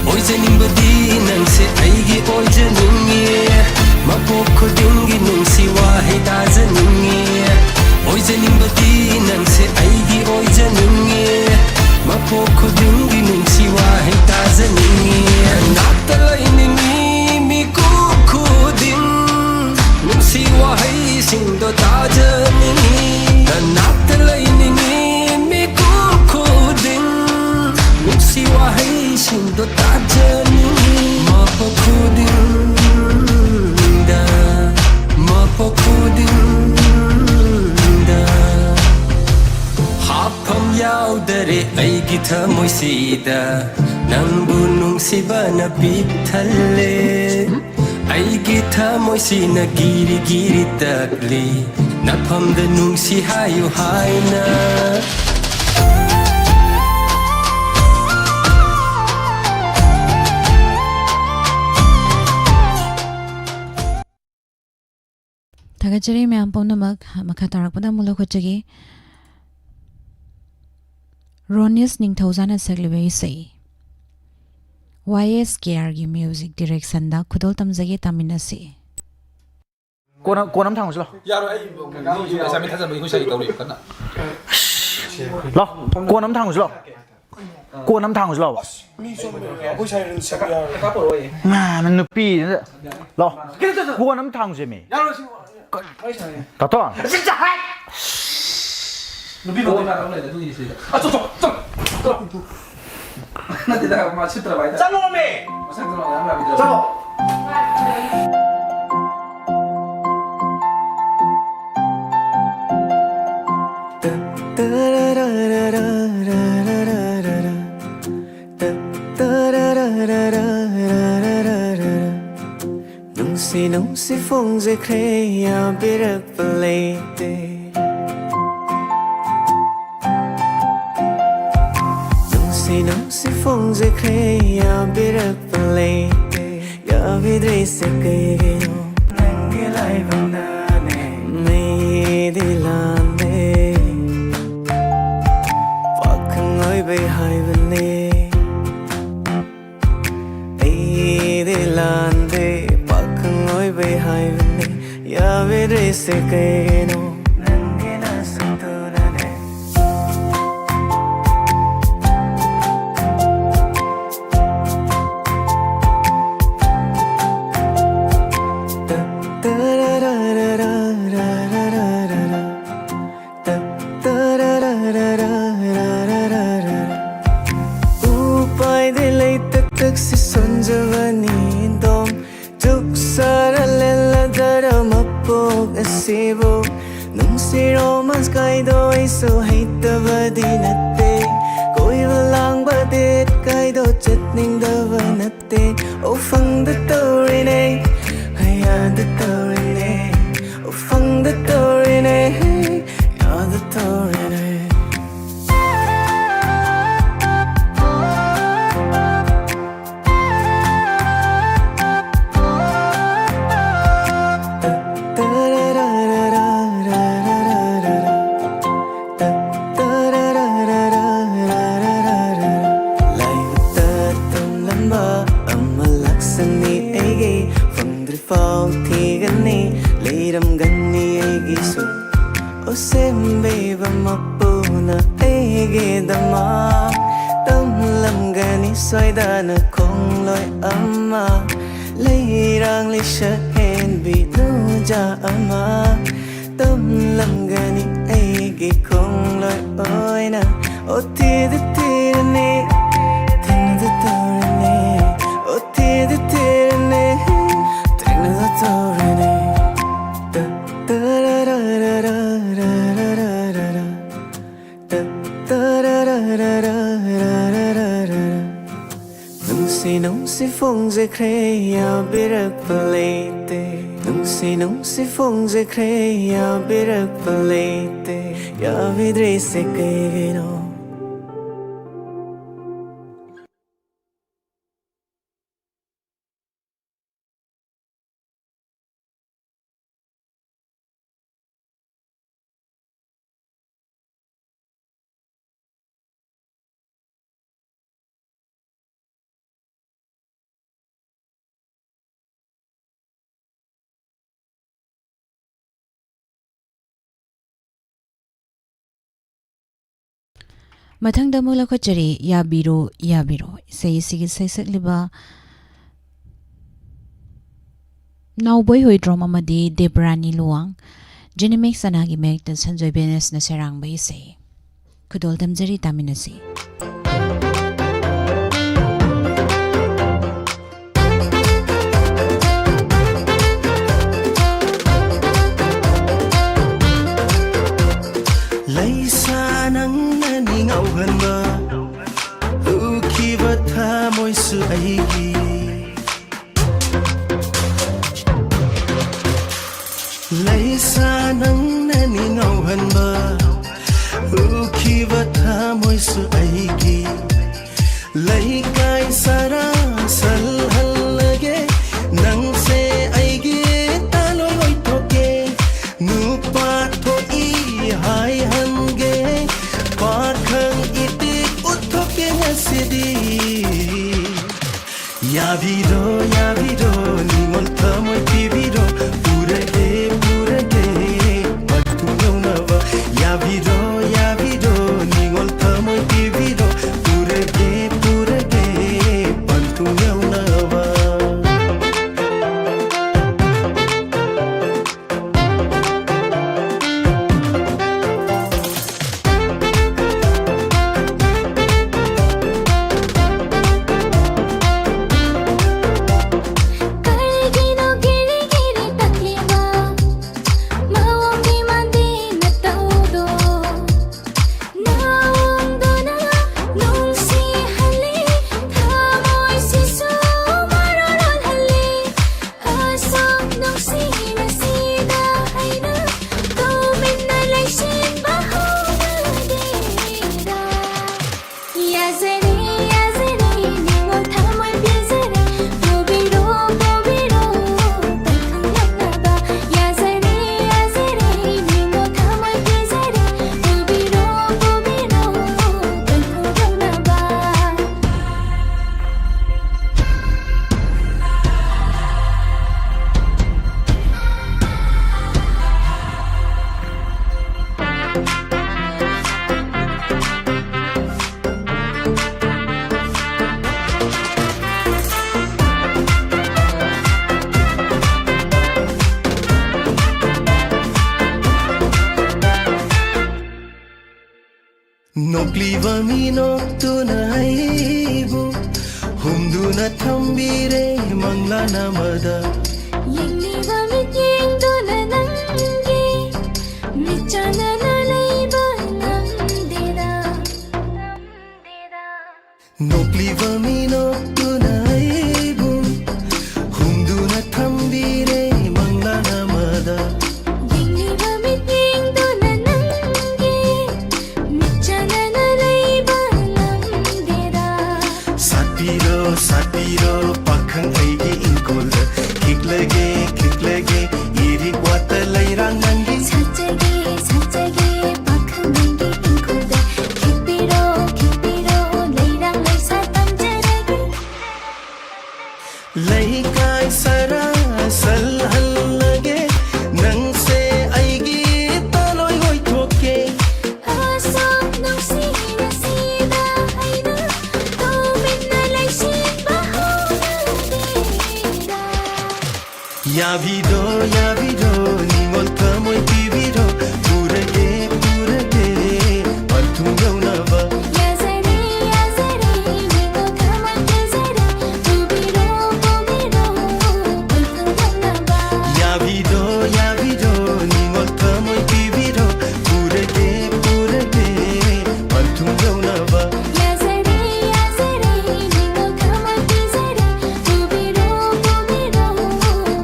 ꯑꯣꯏꯖꯅꯤꯡꯕꯗꯤ ꯅꯪꯁꯦ ꯑꯩꯒꯤ ꯑꯣꯏꯖꯅꯤꯡꯉꯤ꯫ ꯃꯄꯣꯛ ꯈꯨꯗꯤꯡꯒꯤ ꯅꯨꯡꯁꯤ ꯋꯥꯍꯩ ꯇꯥꯖꯅꯤꯡꯉꯤ꯫ ꯑꯣꯏꯖꯅꯤꯡꯕꯗꯤ ꯅꯪꯁꯦ ꯑꯩꯒꯤ ꯑꯣꯏꯖꯅꯤꯡꯉꯤ꯫ ꯃꯄꯣꯛ ꯈꯨꯗꯤꯡꯒꯤ ꯅꯨꯡꯁꯤ ꯋꯥꯍꯩ ꯇꯥꯖꯅꯤꯡꯉꯤ꯫ ꯅꯅꯥꯛꯇ ꯂꯩꯅꯤꯡꯉꯤ ꯃꯤꯀꯨꯞ ꯈꯨꯗꯤꯡ꯫ ꯅꯨꯡꯁꯤ ꯋꯥꯍꯩꯁꯤꯡꯗꯣ ꯇꯥꯖꯅꯤꯡꯉꯤ꯫ ꯅꯅꯥꯛꯇ ꯂꯩꯅꯤꯡꯉꯤ ꯃꯤꯀꯨꯞ ꯈꯨꯗꯤꯡ꯫ ꯅꯨꯡꯁꯤ ꯋꯥꯍꯩꯁꯤꯡꯗꯣ ꯇꯥꯖꯅꯤꯡꯉꯤ꯫ ꯃꯄꯣꯛ ꯈꯨꯗꯤꯡꯗ, ꯃꯄꯣꯛ ꯈꯨꯗꯤꯡꯗ꯫ ꯍꯥꯞꯐꯝ ꯌꯥꯎꯗꯔꯦ ꯑꯩꯒꯤ ꯊꯃꯣꯏꯁꯤꯗ, ꯅꯪꯕꯨ ꯅꯨꯡꯁꯤꯕꯅ ꯄꯤꯛ ꯊꯜꯂꯦ꯫ ꯑꯩꯒꯤ ꯊꯃꯣꯏꯁꯤꯅ ꯒꯤꯔꯤ ꯒꯤꯔꯤ ꯇꯛꯂꯤ, ꯅꯐꯝꯗ ꯅꯨꯡꯁꯤ ꯍꯥꯏꯌꯨ ꯍꯥꯏꯅ꯫ ꯊꯥꯒꯠꯆꯔꯤ ꯃꯌꯥꯝ ꯄꯨꯝꯅꯃꯛ꯫ ꯃꯈꯥ ꯇꯥꯔꯛꯄꯗ ꯑꯃꯨꯛ ꯂꯧꯈꯠꯆꯒꯦ꯫ ꯔꯣꯅꯤꯁ ꯅꯤꯡꯊꯧꯖꯥꯅ ꯁꯛꯂꯤꯕ ꯏꯁꯩ꯫ ꯋꯥꯏ ꯑꯦꯁ ꯀꯦ ꯑꯥꯔꯒꯤ ꯃ꯭ꯌꯨꯖꯤꯛ ꯗꯤꯔꯦꯛꯁꯟꯗ ꯈꯨꯗꯣꯜ ꯇꯝꯖꯒꯦ, ꯇꯥꯃꯤꯟꯅꯁꯤ꯫ ꯀꯣꯟ ꯑꯝ-, ꯀꯣꯟ ꯑꯃ ꯊꯥꯡꯉꯨꯁꯤ ꯂꯥꯎ꯫ ꯌꯥꯔꯣꯏ, ꯑꯩ ꯑꯦꯁꯥꯏꯟꯃꯦꯟ ꯊꯥꯖꯟꯕꯒꯤ ꯑꯩꯈꯣꯏ ꯁꯥꯏ ꯇꯧꯔꯤ ꯀꯟꯅ꯫ ꯂꯥꯎ, ꯀꯣꯟ ꯑꯃ ꯊꯥꯡꯉꯨꯁꯤ ꯂꯥꯎ꯫ ꯀꯣꯟ ꯑꯃ ꯊꯥꯡꯉꯨꯁꯤ ꯂꯥꯛꯑꯣ꯫ ꯃꯤ ꯁꯣꯝꯗ ꯑꯩꯈꯣꯏ ꯁꯥꯏ ꯔꯤꯜꯁ ꯁꯛꯄ ꯌꯥꯔꯣꯏ꯫ ꯃꯥ, ꯅꯨꯄꯤ ꯂꯥꯛꯑꯣ꯫ ꯀꯣꯟ ꯑꯃ ꯊꯥꯡꯉꯨꯁꯦ ꯃꯤ꯫ ꯇꯥꯇꯣ꯫ ꯅꯨꯄꯤ ꯃꯈꯣꯏ ꯃꯥ ꯂꯩꯔꯦ ꯑꯗꯨꯒꯤꯅꯤ ꯁꯤꯗ꯫ ꯑ, ꯆꯣ, ꯆꯣ, ꯆꯣ, ꯆꯣ꯫ ꯅꯠꯇꯦꯗ, ꯃꯥ ꯁꯤꯠꯇ꯭ꯔꯕ ꯍꯥꯏꯇꯥꯔꯦ꯫ ꯆꯪꯉꯣꯃꯦ꯫ ꯃꯁꯛꯇꯨꯅ ꯌꯥꯝ ꯌꯥꯕꯤꯗ꯭ꯔꯕ꯫ ꯆꯪꯉꯣ꯫ ꯅꯨꯡꯁꯤ ꯅꯨꯡꯁꯤ ꯐꯣꯡꯖꯈ꯭ꯔꯦ, ꯌꯥꯕꯤꯔꯛꯄ ꯂꯩꯇꯦ꯫ ꯅꯨꯡꯁꯤ ꯅꯨꯡꯁꯤ ꯐꯣꯡꯖꯈ꯭ꯔꯦ, ꯌꯥꯕꯤꯔꯛꯄ ꯂꯩꯇꯦ꯫ ꯌꯥꯕꯤꯗ꯭ꯔꯤꯁꯦ ꯀꯩꯒꯤꯅꯣ? ꯅꯪꯒꯤ ꯂꯥꯏꯕꯛꯅꯅꯦ꯫ ꯃꯤꯗꯤ ꯂꯥꯟꯗꯦ, ꯄꯥꯈꯪ ꯑꯣꯏꯕꯩ ꯍꯥꯏꯕꯅꯦ꯫ ꯑꯩꯗꯤ ꯂꯥꯟꯗꯦ, ꯄꯥꯈꯪ ꯑꯣꯏꯕꯩ ꯍꯥꯏꯕꯅꯦ꯫ ꯌꯥꯕꯤꯗ꯭ꯔꯤꯁꯦ ꯀꯩꯒꯤꯅꯣ? ꯅꯪꯒꯤ ꯅꯁꯛꯇꯨꯅꯅꯦ꯫ ꯎꯄꯥꯏꯗꯤ ꯂꯩꯇ ꯇꯛꯁꯤ ꯁꯣꯟꯖꯕꯅꯤ ꯑꯗꯨꯝ꯫ ꯆꯨꯛ ꯁꯥꯔ ꯂꯦꯜꯂꯗꯔ ꯃꯄꯣꯛ ꯑꯁꯤꯕꯨ꯫ ꯅꯨꯡꯁꯤ ꯔꯣꯃꯥꯟꯁ ꯀꯥꯏꯗꯣ ꯑꯩꯁꯨ ꯍꯩꯇꯕꯗꯤ ꯅꯠꯇꯦ꯫ ꯀꯣꯏꯕ ꯂꯥꯡꯕ ꯗꯦꯠ ꯀꯥꯏꯗꯣ ꯆꯠꯅꯤꯡꯗꯕ ꯅꯠꯇꯦ꯫ ꯎꯐꯪꯗ ꯇꯧꯔꯤꯅꯦ, ꯍꯌꯥꯗ ꯇꯧꯔꯤꯅꯦ꯫ ꯎꯐꯪꯗ ꯇꯧꯔꯤꯅꯦ, ꯌꯥꯗ ꯇꯧꯔꯤꯅꯦ꯫ ꯂꯥꯏꯕꯛꯇ ꯇꯝꯂꯝꯕ ꯑꯃ ꯂꯥꯛꯁꯅꯤ ꯑꯩꯒꯤ, ꯐꯪꯗ꯭ꯔꯤꯐꯥꯎ ꯊꯤꯒꯅꯤ, ꯂꯩꯔꯝꯒꯅꯤ ꯑꯩꯒꯤꯁꯨ꯫ ꯑꯣ ꯁꯦꯝꯕꯤꯕ ꯃꯄꯨꯅ ꯑꯩꯒꯤꯗꯃꯛ ꯇꯝ ꯁꯣꯏꯗꯅ ꯈꯣꯡꯂꯣꯏ ꯑꯃ, ꯂꯩꯔꯥꯡ ꯂꯩꯁꯛ ꯍꯦꯟꯕꯤ ꯅꯨꯡꯖꯥ ꯑꯃ ꯇꯝꯂꯝꯒꯅꯤ ꯑꯩꯒꯤ ꯈꯣꯡꯂꯣꯏ ꯑꯣꯏꯅ꯫ ꯑꯣ ꯊꯤꯗ ꯊꯤꯔꯅꯤ, ꯊꯤꯅꯗ ꯇꯧꯔꯅꯤ꯫ ꯑꯣ ꯊꯤꯗ ꯊꯤꯔꯅꯤ, ꯊꯤꯅꯗ ꯇꯧꯔꯅꯤ꯫ ꯇ ꯇ ꯔ ꯔ ꯔ ꯔ ꯔ ꯔ ꯔ ꯔ꯫ ꯇ ꯇ ꯔ ꯔ ꯔ ꯔ ꯔ ꯔ ꯔ ꯔ꯫ ꯅꯨꯡꯁꯤ ꯅꯨꯡꯁꯤ ꯐꯣꯡꯖꯈ꯭ꯔꯦ, ꯌꯥꯕꯤꯔꯛꯄ ꯂꯩꯇꯦ꯫ ꯅꯨꯡꯁꯤ ꯅꯨꯡꯁꯤ ꯐꯣꯡꯖꯈ꯭ꯔꯦ, ꯌꯥꯕꯤꯔꯛꯄ ꯂꯩꯇꯦ꯫ ꯌꯥꯕꯤꯗ꯭ꯔꯤꯁꯦ ꯀꯩꯒꯤꯅꯣ? ꯃꯊꯪꯗ ꯑꯃꯨꯛ ꯂꯧꯈꯠꯆꯔꯤ, ꯌꯥꯕꯤꯔꯣ, ꯌꯥꯕꯤꯔꯣ꯫ ꯏꯁꯩ ꯑꯁꯤꯒꯤ ꯁꯩꯁꯛꯂꯤꯕ ꯅꯥꯎꯕꯣꯏ ꯍꯨꯏꯗ꯭ꯔꯣꯝ ꯑꯃꯗꯤ ꯗꯦꯕꯔꯥꯅꯤ ꯂꯨꯋꯥꯡ꯫ ꯖꯤꯅꯤꯃꯤꯛ ꯁꯅꯥꯒꯤ ꯃꯌꯦꯛꯇ ꯁꯟꯖꯣꯏ ꯕꯦꯅꯦꯁꯅ ꯁꯩꯔꯥꯡꯕ ꯏꯁꯩ꯫ ꯈꯨꯗꯣꯜ ꯇꯝꯖꯔꯤ, ꯇꯥꯃꯤꯟꯅꯁꯤ꯫ ꯂꯩꯁꯥ ꯅꯪꯅ ꯅꯤꯡꯉꯧꯍꯟꯕ, ꯎꯈꯤꯕ ꯊꯃꯣꯏꯁꯨ ꯑꯩꯒꯤ꯫ ꯂꯩꯁꯥ ꯅꯪꯅ ꯅꯤꯡꯉꯧꯍꯟꯕ, ꯎꯈꯤꯕ ꯊꯃꯣꯏꯁꯨ ꯑꯩꯒꯤ꯫ ꯂꯩꯀꯥꯏ ꯁꯥꯔꯥ ꯁꯜꯍꯜꯂꯒꯦ, ꯅꯪꯁꯦ ꯑꯩꯒꯤ ꯇꯥꯂꯣꯏ ꯑꯣꯏꯊꯣꯛꯀꯦ꯫ ꯅꯨꯄꯥ ꯊꯣꯛꯏ ꯍꯥꯏꯍꯟꯒꯦ, ꯄꯥꯈꯪ ꯏꯇꯤꯛ ꯎꯠꯊꯣꯛꯀꯦ ꯉꯁꯤꯗꯤ꯫ ꯌꯥꯕꯤꯔꯣ, ꯌꯥꯕꯤꯔꯣ, ꯅꯤꯡꯉꯣꯜ ꯊꯃꯣꯏ ꯄꯤꯕꯤꯔꯣ, ꯄꯨꯔꯒꯦ, ꯄꯨꯔꯒꯦ, ꯃꯇꯨꯡ ꯌꯧꯅꯕ꯫ ꯌꯥꯕꯤꯔꯣ, ꯌꯥꯕꯤꯔꯣ, ꯅꯤꯡꯉꯣꯜ ꯊꯃꯣꯏ ꯄꯤꯕꯤꯔꯣ, ꯄꯨꯔꯒꯦ, ꯄꯨꯔꯒꯦ, ꯀ꯭ꯂꯤꯕ ꯃꯤꯅꯣꯛꯇꯨꯅ ꯑꯩꯕꯨ ꯍꯨꯝꯗꯨꯅ ꯊꯝꯕꯤꯔꯦ ꯃꯪꯂꯥꯟ ꯑꯃꯗ꯫ ꯌꯦꯡꯂꯤꯕ ꯃꯤꯠꯌꯦꯡꯗꯨꯅ ꯅꯪꯒꯤ ꯃꯤꯠꯆꯥꯟꯅꯅ ꯂꯩꯕ ꯉꯝꯗꯦꯗ꯫ ꯅꯣꯛꯂꯤꯕ ꯃꯤꯅꯣꯛꯇꯨꯅ ꯑꯩꯕꯨ ꯍꯨꯝꯗꯨꯅ ꯊꯝꯕꯤꯔꯦ ꯃꯪꯂꯥꯟ ꯑꯃꯗ꯫ ꯌꯦꯡꯂꯤꯕ ꯃꯤꯠꯌꯦꯡꯗꯨꯅ ꯅꯪꯒꯤ ꯃꯤꯠꯆꯥꯟꯅꯅ ꯂꯩꯕ ꯉꯝꯗꯦꯗ꯫ ꯁꯥꯠꯄꯤꯔꯣ, ꯁꯥꯠꯄꯤꯔꯣ, ꯄꯥꯈꯪ ꯑꯩꯒꯤ ꯏꯪꯈꯣꯜꯗ꯫ ꯈꯤꯛꯂꯒꯦ, ꯈꯤꯛꯂꯒꯦ, ꯏꯔꯤꯛ ꯋꯥꯇ ꯂꯩꯔꯥꯡ ꯅꯪꯒꯤ꯫ ꯁꯥꯠꯆꯒꯦ, ꯁꯥꯠꯆꯒꯦ, ꯄꯥꯈꯪ ꯅꯪꯒꯤ ꯏꯪꯈꯣꯜꯗ꯫ ꯈꯤꯛꯄꯤꯔꯣ, ꯈꯤꯛꯄꯤꯔꯣ, ꯂꯩꯔꯥꯡ ꯂꯩꯁꯥ ꯇꯝꯖꯔꯒꯦ꯫ ꯂꯩꯀꯥꯏ ꯁꯔꯥ ꯁꯜꯍꯜꯂꯒꯦ, ꯅꯪꯁꯦ ꯑꯩꯒꯤ ꯇꯂꯣꯏ ꯑꯣꯏꯊꯣꯛꯀꯦ꯫ ꯑꯁꯨꯛ ꯅꯨꯡꯁꯤꯅ ꯁꯤꯗ ꯑꯩꯅ ꯇꯨꯃꯤꯟꯅ ꯂꯩꯁꯤꯟꯕ ꯍꯧꯅꯗꯦꯗ꯫ ꯌꯥꯕꯤꯔꯣ, ꯌꯥꯕꯤꯔꯣ, ꯅꯤꯉꯣꯜ ꯊꯃꯣꯏ ꯄꯤꯕꯤꯔꯣ, ꯄꯨꯔꯒꯦ, ꯄꯨꯔꯒꯦ, ꯄꯟꯊꯨꯡ ꯌꯧꯅꯕ꯫ ꯌꯥꯖꯔꯦ, ꯌꯥꯖꯔꯦ, ꯅꯤꯉꯣꯜ ꯊꯃꯣꯏ ꯄꯤꯖꯔꯦ, ꯄꯨꯕꯤꯔꯣ, ꯄꯨꯕꯤꯔꯣ, ꯄꯟꯊꯨꯡ ꯌꯧꯅꯕ꯫ ꯌꯥꯕꯤꯔꯣ, ꯌꯥꯕꯤꯔꯣ, ꯅꯤꯉꯣꯜ ꯊꯃꯣꯏ ꯄꯤꯕꯤꯔꯣ, ꯄꯨꯔꯒꯦ, ꯄꯨꯔꯒꯦ, ꯄꯟꯊꯨꯡ ꯌꯧꯅꯕ꯫ ꯌꯥꯖꯔꯦ, ꯌꯥꯖꯔꯦ, ꯅꯤꯉꯣꯜ ꯊꯃꯣꯏ ꯄꯤꯖꯔꯦ, ꯄꯨꯕꯤꯔꯣ, ꯄꯨꯕꯤꯔꯣ,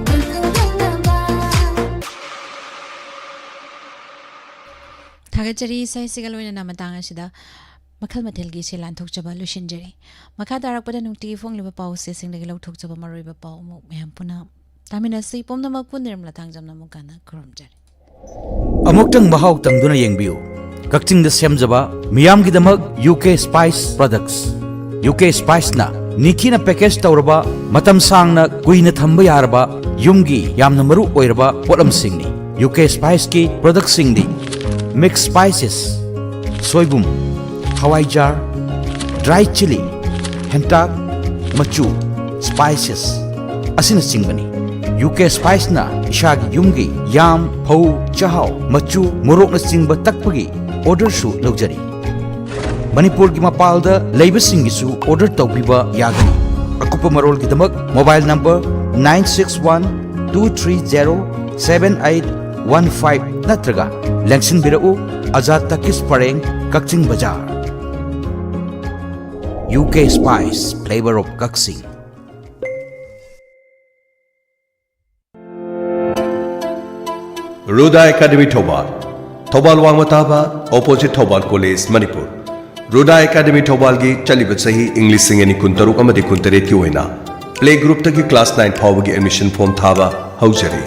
ꯄꯟꯊꯨꯡ ꯌꯧꯅꯕ꯫ ꯊꯥꯒꯠꯆꯔꯤ꯫ ꯏꯁꯩꯁꯤꯒ ꯂꯣꯏꯅꯅ ꯃꯇꯥꯡ ꯑꯁꯤꯗ ꯃꯈꯜ ꯃꯊꯦꯜꯒꯤ ꯏꯁꯩ ꯂꯥꯟꯊꯣꯛꯆꯕ ꯂꯣꯏꯁꯤꯟꯖꯔꯤ꯫ ꯃꯈꯥ ꯇꯥꯔꯛꯄꯗ ꯅꯨꯡꯇꯤꯒꯤ ꯐꯣꯡꯂꯤꯕ ꯄꯥꯎ ꯆꯦꯁꯤꯡꯗꯒꯤ ꯂꯧꯊꯣꯛꯆꯕ ꯃꯔꯨꯑꯣꯏꯕ ꯄꯥꯎ ꯑꯃꯨꯛ ꯃꯌꯥꯝ ꯄꯨꯟꯅ ꯇꯥꯃꯤꯟꯅꯁꯤ꯫ ꯄꯨꯝꯅꯃꯛꯄꯨ ꯅꯤꯔꯃꯂꯥ ꯊꯥꯡꯖꯝꯅ ꯑꯃꯨꯛ ꯍꯟꯅ ꯈꯨꯔꯨꯝꯖꯔꯤ꯫ ꯑꯃꯨꯛꯇꯪ ꯃꯍꯥꯎ ꯇꯪꯗꯨꯅ ꯌꯦꯡꯕꯤꯌꯨ꯫ ꯀꯛꯆꯤꯡꯗ ꯁꯦꯝꯖꯕ ꯃꯤꯌꯥꯝꯒꯤꯗꯃꯛ U K spice products. U K ꯁ꯭ꯄꯥꯏꯁꯅ ꯅꯤꯡꯊꯤꯅ ꯄꯦꯀꯦꯖ ꯇꯧꯔꯕ, ꯃꯇꯝ ꯁꯥꯡꯅ ꯀꯨꯏꯅ ꯊꯝꯕ ꯌꯥꯔꯕ ꯌꯨꯝꯒꯤ ꯌꯥꯝꯅ ꯃꯔꯨ ꯑꯣꯏꯔꯕ ꯄꯣꯠꯂꯝꯁꯤꯡꯅꯤ꯫ ꯌꯨ ꯀꯦ ꯁ꯭ꯄꯥꯏꯁꯀꯤ ꯄ꯭ꯔꯗꯛꯁꯤꯡꯗꯤ ꯃꯤꯛꯁ ꯁ꯭ꯄꯥꯏꯁꯦꯁ, ꯁꯣꯏꯕꯨꯝ, ꯍꯋꯥꯏꯖꯥꯔ, ꯗ꯭ꯔꯥꯏ ꯆꯤꯂꯤ, ꯍꯦꯟꯇꯥꯛ, ꯃꯆꯨ, ꯁ꯭ꯄꯥꯏꯁꯦꯁ ꯑꯁꯤꯅꯆꯤꯡꯕꯅꯤ꯫ ꯌꯨ ꯀꯦ ꯁ꯭ꯄꯥꯏꯁꯅ ꯏꯁꯥꯒꯤ ꯌꯨꯝꯒꯤ ꯌꯥꯝ, ꯐꯧ, ꯆꯥꯛꯍꯥꯎ, ꯃꯆꯨ, ꯃꯣꯔꯣꯛꯅꯆꯤꯡꯕ ꯇꯛꯄꯒꯤ ꯑꯣꯔꯗꯔꯁꯨ ꯂꯧꯖꯔꯤ꯫ ꯃꯅꯤꯄꯨꯔꯒꯤ ꯃꯄꯥꯟꯗ ꯂꯩꯕꯁꯤꯡꯒꯤꯁꯨ order ꯇꯧꯕꯤꯕ ꯌꯥꯒꯅꯤ꯫ ꯑꯀꯨꯞꯄ ꯃꯔꯣꯜꯒꯤꯗꯃꯛ mobile number nine six one two three zero seven eight one five ꯅꯠꯇ꯭ꯔꯒ ꯂꯦꯡꯁꯤꯟꯕꯤꯔꯛꯎ, ꯑꯖꯥꯗ ꯇꯀꯤꯁ ꯄꯔꯦꯡ, ꯀꯛꯆꯤꯡ ꯕꯖꯥꯔ꯫ U K Spice, flavor of Kakching. Ruda academy Thoubal, Thoubal ꯋꯥꯡꯃ ꯇꯥꯕ, opposite Thoubal college, Manipur. Ruda academy ꯊꯧꯕꯥꯜꯒꯤ ꯆꯠꯂꯤꯕ ꯆꯍꯤ ꯏꯪ ꯂꯤꯁꯤꯡ ꯑꯅꯤ ꯀꯨꯟꯇꯔꯨꯛ ꯑꯃꯗꯤ ꯀꯨꯟꯇꯔꯦꯠꯀꯤ ꯑꯣꯏꯅ play groupꯇꯒꯤ class nine ꯐꯥꯎꯕꯒꯤ admission form ꯊꯥꯕ ꯍꯧꯖꯔꯤ꯫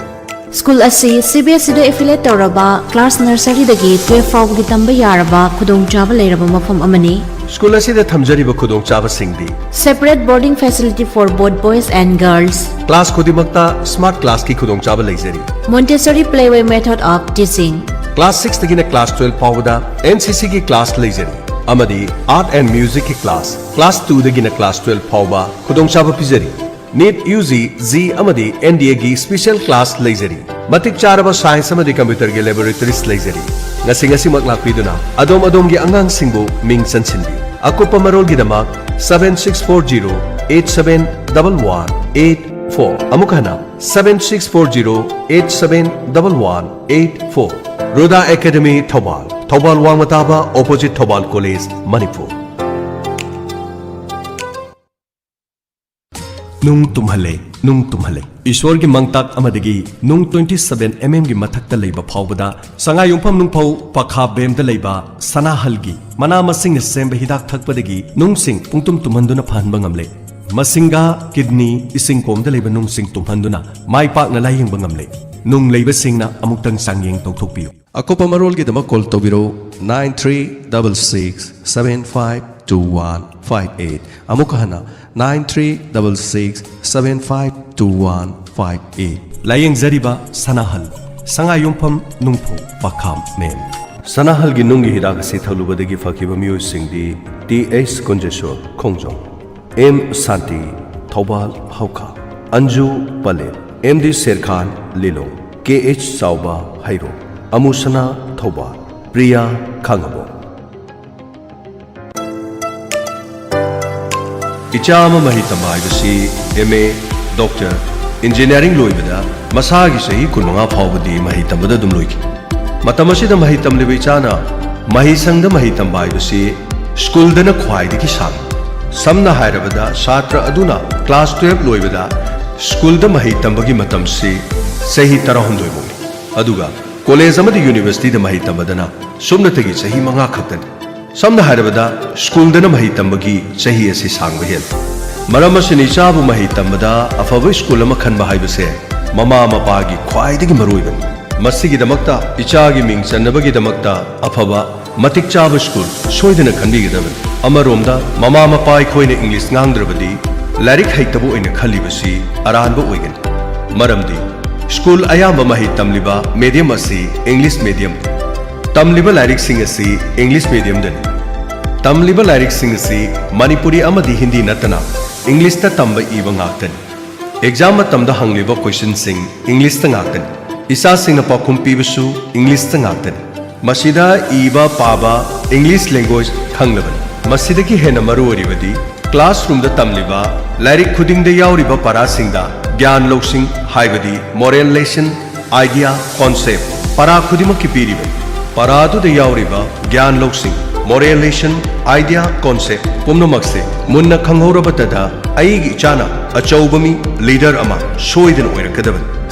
ꯁ꯭ꯀꯨꯜ ꯑꯁꯤ C B S Eꯗ affiliate ꯇꯧꯔꯕ, class nurseryꯗꯒꯤ twelve ꯐꯥꯎꯕꯒꯤ ꯇꯝꯕ ꯌꯥꯔꯕ ꯈꯨꯗꯣꯡꯆꯥꯕ ꯂꯩꯔꯕ ꯃꯐꯝ ꯑꯃꯅꯤ꯫ ꯁ꯭ꯀꯨꯜ ꯑꯁꯤꯗ ꯊꯝꯖꯔꯤꯕ ꯈꯨꯗꯣꯡꯆꯥꯕꯁꯤꯡꯗꯤ: Separate boarding facility for both boys and girls꯫ Class ꯈꯨꯗꯤꯡꯃꯛꯇ smart classꯀꯤ ꯈꯨꯗꯣꯡꯆꯥꯕ ꯂꯩꯖꯔꯤ꯫ Montessori playway method of teaching꯫ Class sixꯇꯒꯤꯅ class twelve ꯐꯥꯎꯕꯗ N C Cꯒꯤ class ꯂꯩꯖꯔꯤ ꯑꯃꯗꯤ Art and Musicꯀꯤ class, class twoꯗꯒꯤꯅ class twelve ꯐꯥꯎꯕ ꯈꯨꯗꯣꯡꯆꯥꯕ ꯄꯤꯖꯔꯤ꯫ NEET, U G, JEE ꯑꯃꯗꯤ N D Aꯒꯤ special class ꯂꯩꯖꯔꯤ꯫ ꯃꯇꯤꯛ ꯆꯥꯔꯕ science ꯑꯃꯗꯤ computerꯒꯤ laboratories ꯂꯩꯖꯔꯤ꯫ ꯉꯁꯤ ꯉꯁꯤꯃꯛ ꯂꯥꯛꯄꯤꯗꯨꯅ ꯑꯗꯣꯝ ꯑꯗꯣꯝꯒꯤ ꯑꯉꯥꯡꯁꯤꯡꯕꯨ ꯃꯤꯡ ꯆꯟꯁꯤꯟꯕꯤꯌꯨ꯫ ꯑꯀꯨꯞꯄ ꯃꯔꯣꯜꯒꯤꯗꯃꯛ seven six four zero eight seven double one eight four꯫ ꯑꯃꯨꯛ ꯍꯟꯅ, seven six four zero eight seven double one eight four꯫ Ruda academy Thoubal, Thoubal ꯋꯥꯡꯃ ꯇꯥꯕ, opposite ꯊꯧꯕꯥꯜ ꯀꯣꯂꯦꯖ, ꯃꯅꯤꯄꯨꯔ꯫ ꯅꯨꯡ ꯇꯨꯝꯍꯜꯂꯦ, ꯅꯨꯡ ꯇꯨꯝꯍꯜꯂꯦ꯫ ꯏꯁ꯭ꯋꯔꯒꯤ ꯃꯪꯇꯥꯛ ꯑꯃꯗꯒꯤ ꯅꯨꯡ twenty seven M M ꯒꯤ ꯃꯊꯛꯇ ꯂꯩꯕ ꯐꯥꯎꯕꯗ ꯁꯉꯥꯏꯌꯨꯝꯐꯝ ꯅꯨꯡꯐꯧ ꯄꯈꯥ ꯕꯦꯝꯗ ꯂꯩꯕ ꯁꯅꯥꯍꯜꯒꯤ ꯃꯅꯥ ꯃꯁꯤꯡꯅ ꯁꯦꯝꯕ ꯍꯤꯗꯥꯛ ꯊꯛꯄꯗꯒꯤ ꯅꯨꯡꯁꯤꯡ ꯄꯨꯡꯇꯨꯝ ꯇꯨꯝꯍꯟꯗꯨꯅ ꯐꯍꯟꯕ ꯉꯝꯂꯦ꯫ ꯃꯁꯤꯡꯒꯥ, kidney, ꯏꯁꯤꯡ ꯀꯣꯝꯗ ꯂꯩꯕ ꯅꯨꯡꯁꯤꯡ ꯇꯨꯝꯍꯟꯗꯨꯅ ꯃꯥꯏ ꯄꯥꯛꯅ ꯂꯥꯌꯦꯡꯕ ꯉꯝꯂꯦ꯫ ꯅꯨꯡ ꯂꯩꯕꯁꯤꯡꯅ ꯑꯃꯨꯛꯇꯪ ꯆꯥꯡꯌꯦꯡ ꯇꯧꯊꯣꯛꯄꯤꯌꯨ꯫ ꯑꯀꯨꯞꯄ ꯃꯔꯣꯜꯒꯤꯗꯃꯛ call ꯇꯧꯕꯤꯔꯧ, nine three double six seven five two one five eight꯫ ꯑꯃꯨꯛꯀ ꯍꯟꯅ, nine three double six seven five two one five eight꯫ ꯂꯥꯌꯦꯡꯖꯔꯤꯕ ꯁꯅꯥꯍꯜ, ꯁꯉꯥꯏꯌꯨꯝꯐꯝ ꯅꯨꯡꯐꯧ ꯄꯈꯥ ꯃꯦꯝ꯫ ꯁꯅꯥꯍꯜꯒꯤ ꯅꯨꯡꯒꯤ ꯍꯤꯗꯥꯛ ꯑꯁꯤ ꯊꯛꯂꯨꯕꯗꯒꯤ ꯐꯈꯤꯕ ꯃꯤꯑꯣꯏꯁꯤꯡꯗꯤ: T H ꯀꯨꯟꯖꯦꯁꯣꯔ, ꯈꯣꯡꯖꯣꯝ, M ꯁꯥꯟꯇꯤ, ꯊꯧꯕꯥꯜ ꯍꯧꯈꯥ, ꯑꯟꯖꯨ ꯄꯂꯦꯜ, M D ꯁꯦꯔꯈꯥꯟ, ꯂꯤꯂꯣꯡ, K H ꯆꯥꯎꯕ, ꯍꯩꯔꯣꯛ, ꯑꯃꯨꯁꯅꯥ, ꯊꯧꯕꯥꯜ, ꯄ꯭ꯔꯤꯌꯥ, ꯈꯥꯉꯕꯣꯛ꯫ ꯏꯆꯥ ꯑꯃ ꯃꯍꯩ ꯇꯝꯕ ꯍꯥꯏꯕꯁꯤ ꯑꯦꯝ ꯑꯦ, ꯗꯣꯛꯇꯔ, ꯏꯟꯖꯤꯅꯤꯌꯥꯔꯤꯡ ꯂꯣꯏꯕꯗ ꯃꯁꯥꯒꯤ ꯆꯍꯤ ꯀꯨꯟꯃꯉꯥ ꯐꯥꯎꯕꯗꯤ ꯃꯍꯩ ꯇꯝꯕꯗ ꯑꯗꯨꯝ ꯂꯣꯏꯈꯤ꯫ ꯃꯇꯝ ꯑꯁꯤꯗ ꯃꯍꯩ ꯇꯝꯂꯤꯕ ꯏꯆꯥꯅ ꯃꯍꯩꯁꯪꯗ ꯃꯍꯩ ꯇꯝꯕ ꯍꯥꯏꯕꯁꯤ ꯁ꯭ꯀꯨꯜꯗꯅ ꯈ꯭ꯋꯥꯏꯗꯒꯤ ꯁꯥꯡꯏ꯫ ꯁꯝꯅ ꯍꯥꯏꯔꯕꯗ, ꯁꯥꯇ꯭ꯔ ꯑꯗꯨꯅ ꯀ꯭ꯂꯥꯁ ꯇꯨꯌꯦꯜꯞ ꯂꯣꯏꯕꯗ ꯁ꯭ꯀꯨꯜꯗ ꯃꯍꯩ ꯇꯝꯕꯒꯤ ꯃꯇꯝꯁꯤ ꯆꯍꯤ ꯇꯔꯥꯍꯨꯝꯗꯣꯏ ꯐꯥꯎꯅꯤ, ꯑꯗꯨꯒ ꯀꯣꯂꯦꯖ ꯑꯃꯗꯤ ꯌꯨꯅꯤꯚꯔꯁꯤꯇꯤꯗ ꯃꯍꯩ ꯇꯝꯕꯗꯅ ꯁꯨꯞꯅꯇꯒꯤ ꯆꯍꯤ ꯃꯉꯥ ꯈꯛꯇꯅꯤ꯫ ꯁꯝꯅ ꯍꯥꯏꯔꯕꯗ, ꯁ꯭ꯀꯨꯜꯗꯅ ꯃꯍꯩ ꯇꯝꯕꯒꯤ ꯆꯍꯤ ꯑꯁꯤ ꯁꯥꯡꯕ ꯍꯦꯜꯂꯤ꯫ ꯃꯔꯝ ꯑꯁꯤꯅ, ꯏꯆꯥꯕꯨ ꯃꯍꯩ ꯇꯝꯕꯗ ꯑꯐꯕ ꯁ꯭ꯀꯨꯜ ꯑꯃ ꯈꯟꯕ ꯍꯥꯏꯕꯁꯦ ꯃꯃꯥ ꯃꯄꯥꯒꯤ ꯈ꯭ꯋꯥꯏꯗꯒꯤ ꯃꯔꯨꯑꯣꯏꯕꯅꯤ꯫ ꯃꯁꯤꯒꯤꯗꯃꯛꯇ, ꯏꯆꯥꯒꯤ ꯃꯤꯡ ꯆꯟꯅꯕꯒꯤꯗꯃꯛꯇ ꯑꯐꯕ, ꯃꯇꯤꯛ ꯆꯥꯕ ꯁ꯭ꯀꯨꯜ ꯁꯣꯏꯗꯅ ꯈꯟꯕꯤꯒꯗꯕꯅꯤ꯫ ꯑꯃꯔꯣꯝꯗ, ꯃꯃꯥ ꯃꯄꯥ ꯑꯩꯈꯣꯏꯅ ꯏꯪꯂꯤꯁ ꯉꯥꯡꯗ꯭ꯔꯕꯗꯤ ꯂꯥꯏꯔꯤꯛ ꯍꯩꯇꯕ ꯑꯣꯏꯅ ꯈꯜꯂꯤꯕꯁꯤ ꯑꯔꯥꯟꯕ ꯑꯣꯏꯒꯅꯤ꯫ ꯃꯔꯝꯗꯤ, ꯁ꯭ꯀꯨꯜ ꯑꯌꯥꯝꯕ ꯃꯍꯩ ꯇꯝꯂꯤꯕ ꯃꯦꯗꯤꯌꯝ ꯑꯁꯤ ꯏꯪꯂꯤꯁ ꯃꯦꯗꯤꯌꯝ, ꯇꯝꯂꯤꯕ ꯂꯥꯏꯔꯤꯛꯁꯤꯡ ꯑꯁꯤ ꯏꯪꯂꯤꯁ ꯃꯦꯗꯤꯌꯝꯗꯅꯤ꯫ ꯇꯝꯂꯤꯕ ꯂꯥꯏꯔꯤꯛꯁꯤꯡ ꯑꯁꯤ ꯃꯅꯤꯄꯨꯔꯤ ꯑꯃꯗꯤ ꯍꯤꯟꯗꯤ ꯅꯠꯇꯅ ꯏꯪꯂꯤꯁꯇ ꯇꯝꯕ ꯏꯕ ꯉꯥꯛꯇꯅꯤ꯫ ꯑꯦꯛꯖꯥꯝ ꯃꯇꯝꯗ ꯍꯪꯂꯤꯕ ꯀꯣꯏꯁꯟꯁꯤꯡ ꯏꯪꯂꯤꯁꯇ ꯉꯥꯛꯇꯅꯤ꯫ ꯏꯆꯥꯁꯤꯡꯅ ꯄꯥꯎꯈꯨꯝ ꯄꯤꯕꯁꯨ ꯏꯪꯂꯤꯁꯇ ꯉꯥꯛꯇꯅꯤ꯫ ꯃꯁꯤꯗ ꯏꯕ ꯄꯥꯕ ꯏꯪꯂꯤꯁ ꯂꯦꯡꯒ꯭ꯋꯦꯖ ꯈꯪꯂꯕꯅꯤ꯫ ꯃꯁꯤꯗꯒꯤ ꯍꯦꯟꯅ ꯃꯔꯨ ꯑꯣꯏꯔꯤꯕꯗꯤ, ꯀ꯭ꯂꯥꯁꯔꯨꯝꯗ ꯇꯝꯂꯤꯕ ꯂꯥꯏꯔꯤꯛ ꯈꯨꯗꯤꯡꯗ ꯌꯥꯎꯔꯤꯕ ꯄꯔꯥꯁꯤꯡꯗ ꯒ꯭ꯌꯥꯟ ꯂꯧꯁꯤꯡ, ꯍꯥꯏꯕꯗꯤ ꯃꯣꯔꯦꯜ ꯂꯦꯁꯟ, ꯑꯥꯏꯗꯤꯌꯥ, ꯀꯣꯟꯁꯦꯞ ꯄꯔꯥ ꯈꯨꯗꯤꯡꯃꯛꯀꯤ ꯄꯤꯔꯤꯕꯅꯤ꯫ ꯄꯔꯥ ꯑꯗꯨꯗ ꯌꯥꯎꯔꯤꯕ ꯒ꯭ꯌꯥꯟ ꯂꯧꯁꯤꯡ, ꯃꯣꯔꯦꯜ ꯂꯦꯁꯟ, ꯑꯥꯏꯗꯤꯌꯥ, ꯀꯣꯟꯁꯦꯞ ꯄꯨꯝꯅꯃꯛꯁꯦ ꯃꯨꯟꯅ ꯈꯪꯍꯧꯔꯕꯇꯗ ꯑꯩꯒꯤ ꯏꯆꯥꯅ ꯑꯆꯧꯕ ꯃꯤ, ꯂꯤꯗꯔ ꯑꯃ ꯁꯣꯏꯗꯅ ꯑꯣꯏꯔꯛꯀꯗꯕꯅꯤ꯫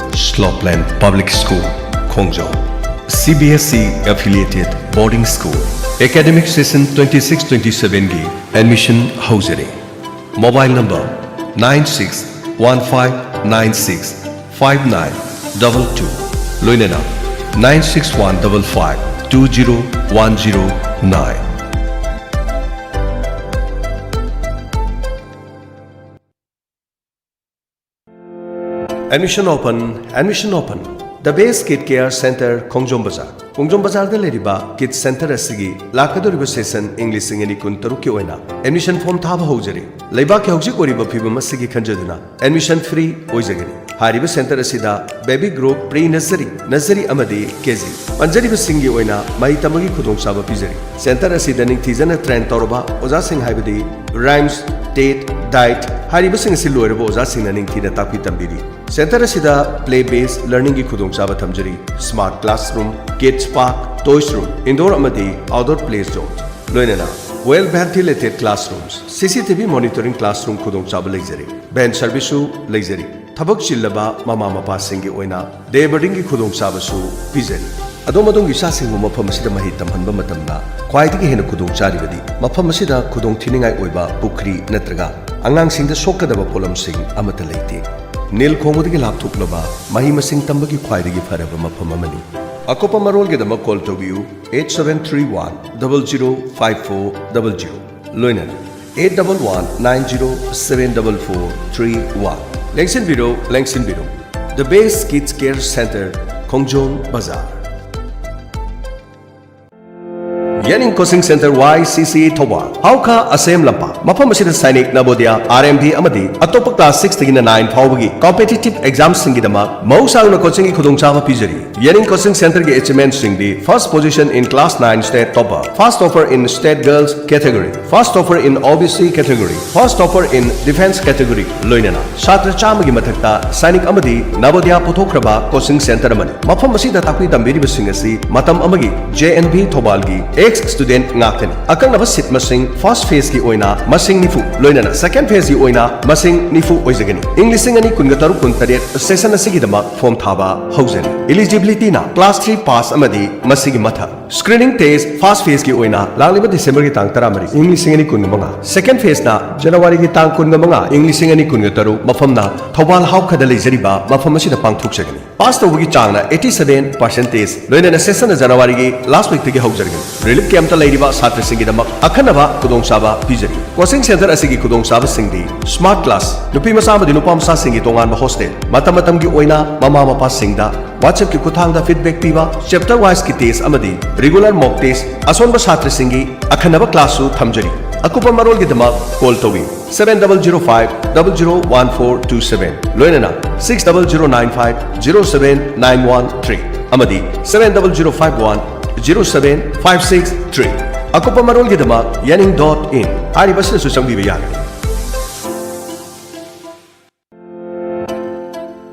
ꯁ꯭ꯂꯣꯞꯂꯦꯟ public school, Khongjom. C B S E affiliated boarding school. Academic session twenty six twenty ꯁꯚꯦꯟꯒꯤ ꯑꯦꯗꯃꯤꯁꯟ ꯍꯧꯖꯔꯤ꯫ Mobile number nine six one five nine six five nine double two, ꯂꯣꯏꯅꯅ nine six one double five two zero one zero nine. Admission open, admission open. The Best Kid Care Center, Khongjom Bazar. Khongjom ꯕꯖꯥꯔꯗ ꯂꯩꯔꯤꯕ ꯀꯤꯗ centre ꯑꯁꯤꯒꯤ ꯂꯥꯛꯀꯗꯧꯔꯤꯕ session ꯏꯪ ꯂꯤꯁꯤꯡ ꯑꯅꯤ ꯀꯨꯟꯇꯔꯨꯛꯀꯤ ꯑꯣꯏꯅ admission form ꯊꯥꯕ ꯍꯧꯖꯔꯤ꯫ ꯂꯩꯕꯥꯛꯀꯤ ꯍꯧꯖꯤꯛ ꯑꯣꯏꯔꯤꯕ ꯐꯤꯕꯝ ꯑꯁꯤꯒꯤ ꯈꯟꯖꯗꯨꯅ ꯑꯦꯗꯃꯤꯁꯟ ꯐ꯭ꯔꯤ ꯑꯣꯏꯖꯒꯅꯤ꯫ ꯍꯥꯏꯔꯤꯕ ꯁꯦꯟꯇꯔ ꯑꯁꯤꯗ baby group, pre nursery, nursery ꯑꯃꯗꯤ ꯀꯦ ꯖꯤ ꯄꯟꯖꯔꯤꯕꯁꯤꯡꯒꯤ ꯑꯣꯏꯅ ꯃꯍꯩ ꯇꯝꯕꯒꯤ ꯈꯨꯗꯣꯡꯆꯥꯕ ꯄꯤꯖꯔꯤ꯫ ꯁꯦꯟꯇꯔ ꯑꯁꯤꯗ ꯅꯤꯡꯊꯤꯖꯅ ꯇ꯭ꯔꯦꯟ ꯇꯧꯔꯕ ꯑꯣꯖꯥꯁꯤꯡ ꯍꯥꯏꯕꯗꯤ ꯔꯥꯏꯝꯁ, ꯇꯦꯠ, ꯗꯥꯏꯠ ꯍꯥꯏꯔꯤꯕꯁꯤꯡ ꯑꯁꯤ ꯂꯣꯏꯔꯕ ꯑꯣꯖꯥꯁꯤꯡꯅ ꯅꯤꯡꯊꯤꯅ ꯇꯥꯛꯄꯤ ꯇꯝꯕꯤꯔꯤ꯫ ꯁꯦꯟꯇꯔ ꯑꯁꯤꯗ ꯄ꯭ꯂꯦ ꯕꯦꯁ ꯂꯔꯅꯤꯡꯒꯤ ꯈꯨꯗꯣꯡꯆꯥꯕ ꯊꯝꯖꯔꯤ꯫ Smart classroom, kids park, toys room, indoor ꯑꯃꯗꯤ ꯑꯥꯎꯠꯗꯣꯔ ꯄ꯭ꯂꯦ ꯖꯣꯟ, ꯂꯣꯏꯅꯅ well ventilated classrooms, C C T V monitoring classroom ꯈꯨꯗꯣꯡꯆꯥꯕ ꯂꯩꯖꯔꯤ꯫ ꯚꯦꯟ ꯁꯔꯚꯤꯁꯁꯨ ꯂꯩꯖꯔꯤ꯫ ꯊꯕꯛ ꯆꯤꯜꯂꯕ ꯃꯃꯥ ꯃꯄꯥꯁꯤꯡꯒꯤ ꯑꯣꯏꯅ ꯗꯦ ꯕꯣꯔꯗꯤꯡꯒꯤ ꯈꯨꯗꯣꯡꯆꯥꯕꯁꯨ ꯄꯤꯖꯔꯤ꯫ ꯑꯗꯣꯝ ꯑꯗꯣꯝꯒꯤ ꯏꯆꯥꯁꯤꯡꯕꯨ ꯃꯐꯝ ꯑꯁꯤꯗ ꯃꯍꯩ ꯇꯝꯍꯟꯕ ꯃꯇꯝꯗ ꯈ꯭ꯋꯥꯏꯗꯒꯤ ꯍꯦꯟꯅ ꯈꯨꯗꯣꯡꯆꯥꯔꯤꯕꯗꯤ ꯃꯐꯝ ꯑꯁꯤꯗ ꯈꯨꯗꯣꯡꯊꯤꯅꯤꯡꯉꯥꯏ ꯑꯣꯏꯕ ꯄꯨꯈ꯭ꯔꯤ ꯅꯠꯇ꯭ꯔꯒ ꯑꯉꯥꯡꯁꯤꯡꯗ ꯁꯣꯛꯀꯗꯕ ꯄꯣꯠꯂꯝꯁꯤꯡ ꯑꯃꯠꯇ ꯂꯩꯇꯦ꯫ ꯅꯤꯜ ꯈꯣꯡꯕꯗꯒꯤ ꯂꯥꯞꯊꯣꯛꯂꯕ ꯃꯍꯩ ꯃꯁꯤꯡ ꯇꯝꯕꯒꯤ ꯈ꯭ꯋꯥꯏꯗꯒꯤ ꯐꯔꯕ ꯃꯐꯝ ꯑꯃꯅꯤ꯫ ꯑꯀꯨꯞꯄ ꯃꯔꯣꯜꯒꯤꯗꯃꯛ ꯀꯣꯜ ꯇꯧꯕꯤꯌꯨ, eight seven three one double zero five four double zero, ꯂꯣꯏꯅꯅ eight double one nine zero seven double four three one꯫ ꯂꯦꯡꯁꯤꯟꯕꯤꯔꯣ, ꯂꯦꯡꯁꯤꯟꯕꯤꯔꯣ꯫ The Best Kids Care Center, Khongjom ꯕꯖꯥꯔ꯫ ꯌꯦꯅꯤꯡ ꯀꯣꯆꯤꯡ ꯁꯦꯟꯇꯔ, ꯋꯥꯏ ꯁꯤ ꯁꯤ ꯊꯧꯕꯥꯜ, ꯍꯥꯎꯈꯥ ꯑꯁꯦꯝ ꯂꯝꯄꯥꯛ꯫ ꯃꯐꯝ ꯑꯁꯤꯗ ꯁꯥꯏꯅꯤꯛ, ꯅꯕꯣꯗꯤꯌꯥ, ꯑꯥꯔ ꯑꯦꯝ ꯚꯤ ꯑꯃꯗꯤ ꯑꯇꯣꯞꯄ ꯀ꯭ꯂꯥꯁ ꯁꯤꯛꯁꯇꯒꯤꯅ ꯅꯥꯏꯟ ꯐꯥꯎꯕꯒꯤ ꯀꯝꯄꯤꯇꯤꯇꯤꯚ ꯑꯦꯛꯖꯥꯝꯁꯤꯡꯒꯤꯗꯃꯛ ꯃꯍꯧꯁꯥ ꯑꯣꯏꯅ ꯀꯣꯆꯤꯡꯒꯤ ꯈꯨꯗꯣꯡꯆꯥꯕ ꯄꯤꯖꯔꯤ꯫ ꯌꯦꯅꯤꯡ ꯀꯣꯆꯤꯡ ꯁꯦꯟꯇꯔꯒꯤ ꯑꯦꯆꯤꯚꯃꯦꯟꯠꯁꯤꯡꯗꯤ: first position in class nine state topper, first topper in state girls category, first topper in O B C category, first topper in defense category, ꯂꯣꯏꯅꯅ ꯁꯥꯇ꯭ꯔ ꯆꯥꯝꯃꯒꯤ ꯃꯊꯛꯇ ꯁꯥꯏꯅꯤꯛ ꯑꯃꯗꯤ ꯅꯕꯣꯗꯤꯌꯥ ꯄꯨꯊꯣꯛꯈ꯭ꯔꯕ ꯀꯣꯆꯤꯡ ꯁꯦꯟꯇꯔ ꯑꯃꯅꯤ꯫ ꯃꯐꯝ ꯑꯁꯤꯗ ꯇꯥꯛꯄꯤ ꯇꯝꯕꯤꯔꯤꯕꯁꯤꯡ ꯑꯁꯤ ꯃꯇꯝ ꯑꯃꯒꯤ ꯖꯦ ꯑꯦꯟ ꯚꯤ ꯊꯧꯕꯥꯜꯒꯤ ꯑꯦꯛꯁ ꯁ꯭ꯇꯨꯗꯦꯟꯠ ꯉꯥꯛꯇꯅꯤ꯫ ꯑꯀꯛꯅꯕ ꯁꯤꯠ ꯃꯁꯤꯡ: ꯐꯥꯔꯁꯠ ꯐꯦꯖꯀꯤ ꯑꯣꯏꯅ ꯃꯁꯤꯡ ꯅꯤꯐꯨ, ꯂꯣꯏꯅꯅ ꯁꯦꯀꯦꯟꯗ ꯐꯦꯖꯀꯤ ꯑꯣꯏꯅ ꯃꯁꯤꯡ ꯅꯤꯐꯨ ꯑꯣꯏꯖꯒꯅꯤ꯫ ꯏꯪ ꯂꯤꯁꯤꯡ ꯑꯅꯤ ꯀꯨꯟꯒ ꯇꯔꯨꯛ ꯀꯨꯟꯇꯔꯦꯠ ꯁꯦꯁꯟ ꯑꯁꯤꯒꯤꯗꯃꯛ ꯐꯣꯔꯝ ꯊꯥꯕ ꯍꯧꯖꯔꯤ꯫ ꯏꯂꯤꯖꯤꯕꯤꯂꯤꯇꯤꯅ ꯀ꯭ꯂꯥꯁ ꯊ꯭ꯔꯤ ꯄꯥꯁ ꯑꯃꯗꯤ ꯃꯁꯤꯒꯤ ꯃꯊꯛ꯫ ꯁ꯭ꯀ꯭ꯔꯤꯅꯤꯡ ꯇꯦꯁ: ꯐꯥꯔꯁꯠ ꯐꯦꯖꯀꯤ ꯑꯣꯏꯅ ꯂꯥꯛꯂꯤꯕ ꯗꯤꯁꯦꯝꯕꯔꯒꯤ ꯇꯥꯡ ꯇꯔꯥꯃꯔꯤ, ꯏꯪ ꯂꯤꯁꯤꯡ ꯑꯅꯤ ꯀꯨꯟꯒ ꯃꯉꯥ, ꯁꯦꯀꯦꯟꯗ ꯐꯦꯖꯅ ꯖꯅꯋꯥꯔꯤꯒꯤ ꯇꯥꯡ ꯀꯨꯟꯒ ꯃꯉꯥ, ꯏꯪ ꯂꯤꯁꯤꯡ ꯑꯅꯤ ꯀꯨꯟꯒ ꯇꯔꯨꯛ, ꯃꯐꯝꯅ ꯊꯧꯕꯥꯜ ꯍꯥꯎꯈꯥꯗ ꯂꯩꯖꯔꯤꯕ ꯃꯐꯝ ꯑꯁꯤꯗ ꯄꯥꯡꯊꯣꯛꯆꯒꯅꯤ꯫ ꯄꯥꯁ ꯇꯧꯕꯒꯤ ꯆꯥꯡꯅ eighty seven percentage, ꯂꯣꯏꯅꯅ ꯁꯦꯁꯟꯅ ꯖꯅꯋꯥꯔꯤꯒꯤ ꯂꯥꯁ ꯋꯤꯛꯇꯒꯤ ꯍꯧꯖꯔꯒꯅꯤ꯫ ꯔꯤꯂꯤꯐ ꯀꯦꯝꯞꯇ ꯂꯩꯔꯤꯕ ꯁꯥꯇ꯭ꯔꯁꯤꯡꯒꯤꯗꯃꯛ ꯑꯈꯟꯅꯕ ꯈꯨꯗꯣꯡꯆꯥꯕ ꯄꯤꯖꯔꯤ꯫ ꯀꯣꯆꯤꯡ ꯁꯦꯟꯇꯔ ꯑꯁꯤꯒꯤ ꯈꯨꯗꯣꯡꯆꯥꯕꯁꯤꯡꯗꯤ: ꯁ꯭ꯃꯥꯔꯠ ꯀ꯭ꯂꯥꯁ, ꯅꯨꯄꯤ ꯃꯆꯥ ꯑꯃꯗꯤ ꯅꯨꯄꯥ ꯃꯆꯥꯁꯤꯡꯒꯤ ꯇꯣꯉꯥꯟꯕ ꯍꯣꯁꯇꯦꯜ, ꯃꯇꯝ ꯃꯇꯝꯒꯤ ꯑꯣꯏꯅ ꯃꯃꯥ ꯃꯄꯥꯁꯤꯡꯗ WhatsApp-ꯀꯤ ꯈꯨꯠꯊꯥꯡꯗ ꯐꯤꯗꯕꯦꯛ ꯄꯤꯕ, ꯆꯦꯞꯇꯔ ꯋꯥꯏꯁꯀꯤ ꯇꯦꯁ ꯑꯃꯗꯤ ꯔꯤꯒꯨꯂꯔ ꯃꯣꯛ ꯇꯦꯁ, ꯑꯁꯣꯟꯕ ꯁꯥꯇ꯭ꯔꯁꯤꯡꯒꯤ ꯑꯈꯟꯅꯕ ꯀ꯭ꯂꯥꯁꯁꯨ ꯊꯝꯖꯔꯤ꯫ ꯑꯀꯨꯞꯄ ꯃꯔꯣꯜꯒꯤꯗꯃꯛ ꯀꯣꯜ ꯇꯧꯕꯤꯌꯨ seven double zero five double zero one four two seven, ꯂꯣꯏꯅꯅ six double zero nine five zero seven nine one three ꯑꯃꯗꯤ seven double zero five one zero seven five six three꯫ ꯑꯀꯨꯞꯄ ꯃꯔꯣꯜꯒꯤꯗꯃꯛ ꯌꯥꯅꯤꯡ dot in ꯍꯥꯏꯔꯤꯕꯁꯤꯗꯁꯨ ꯆꯪꯕꯤꯕ ꯌꯥꯒꯅꯤ꯫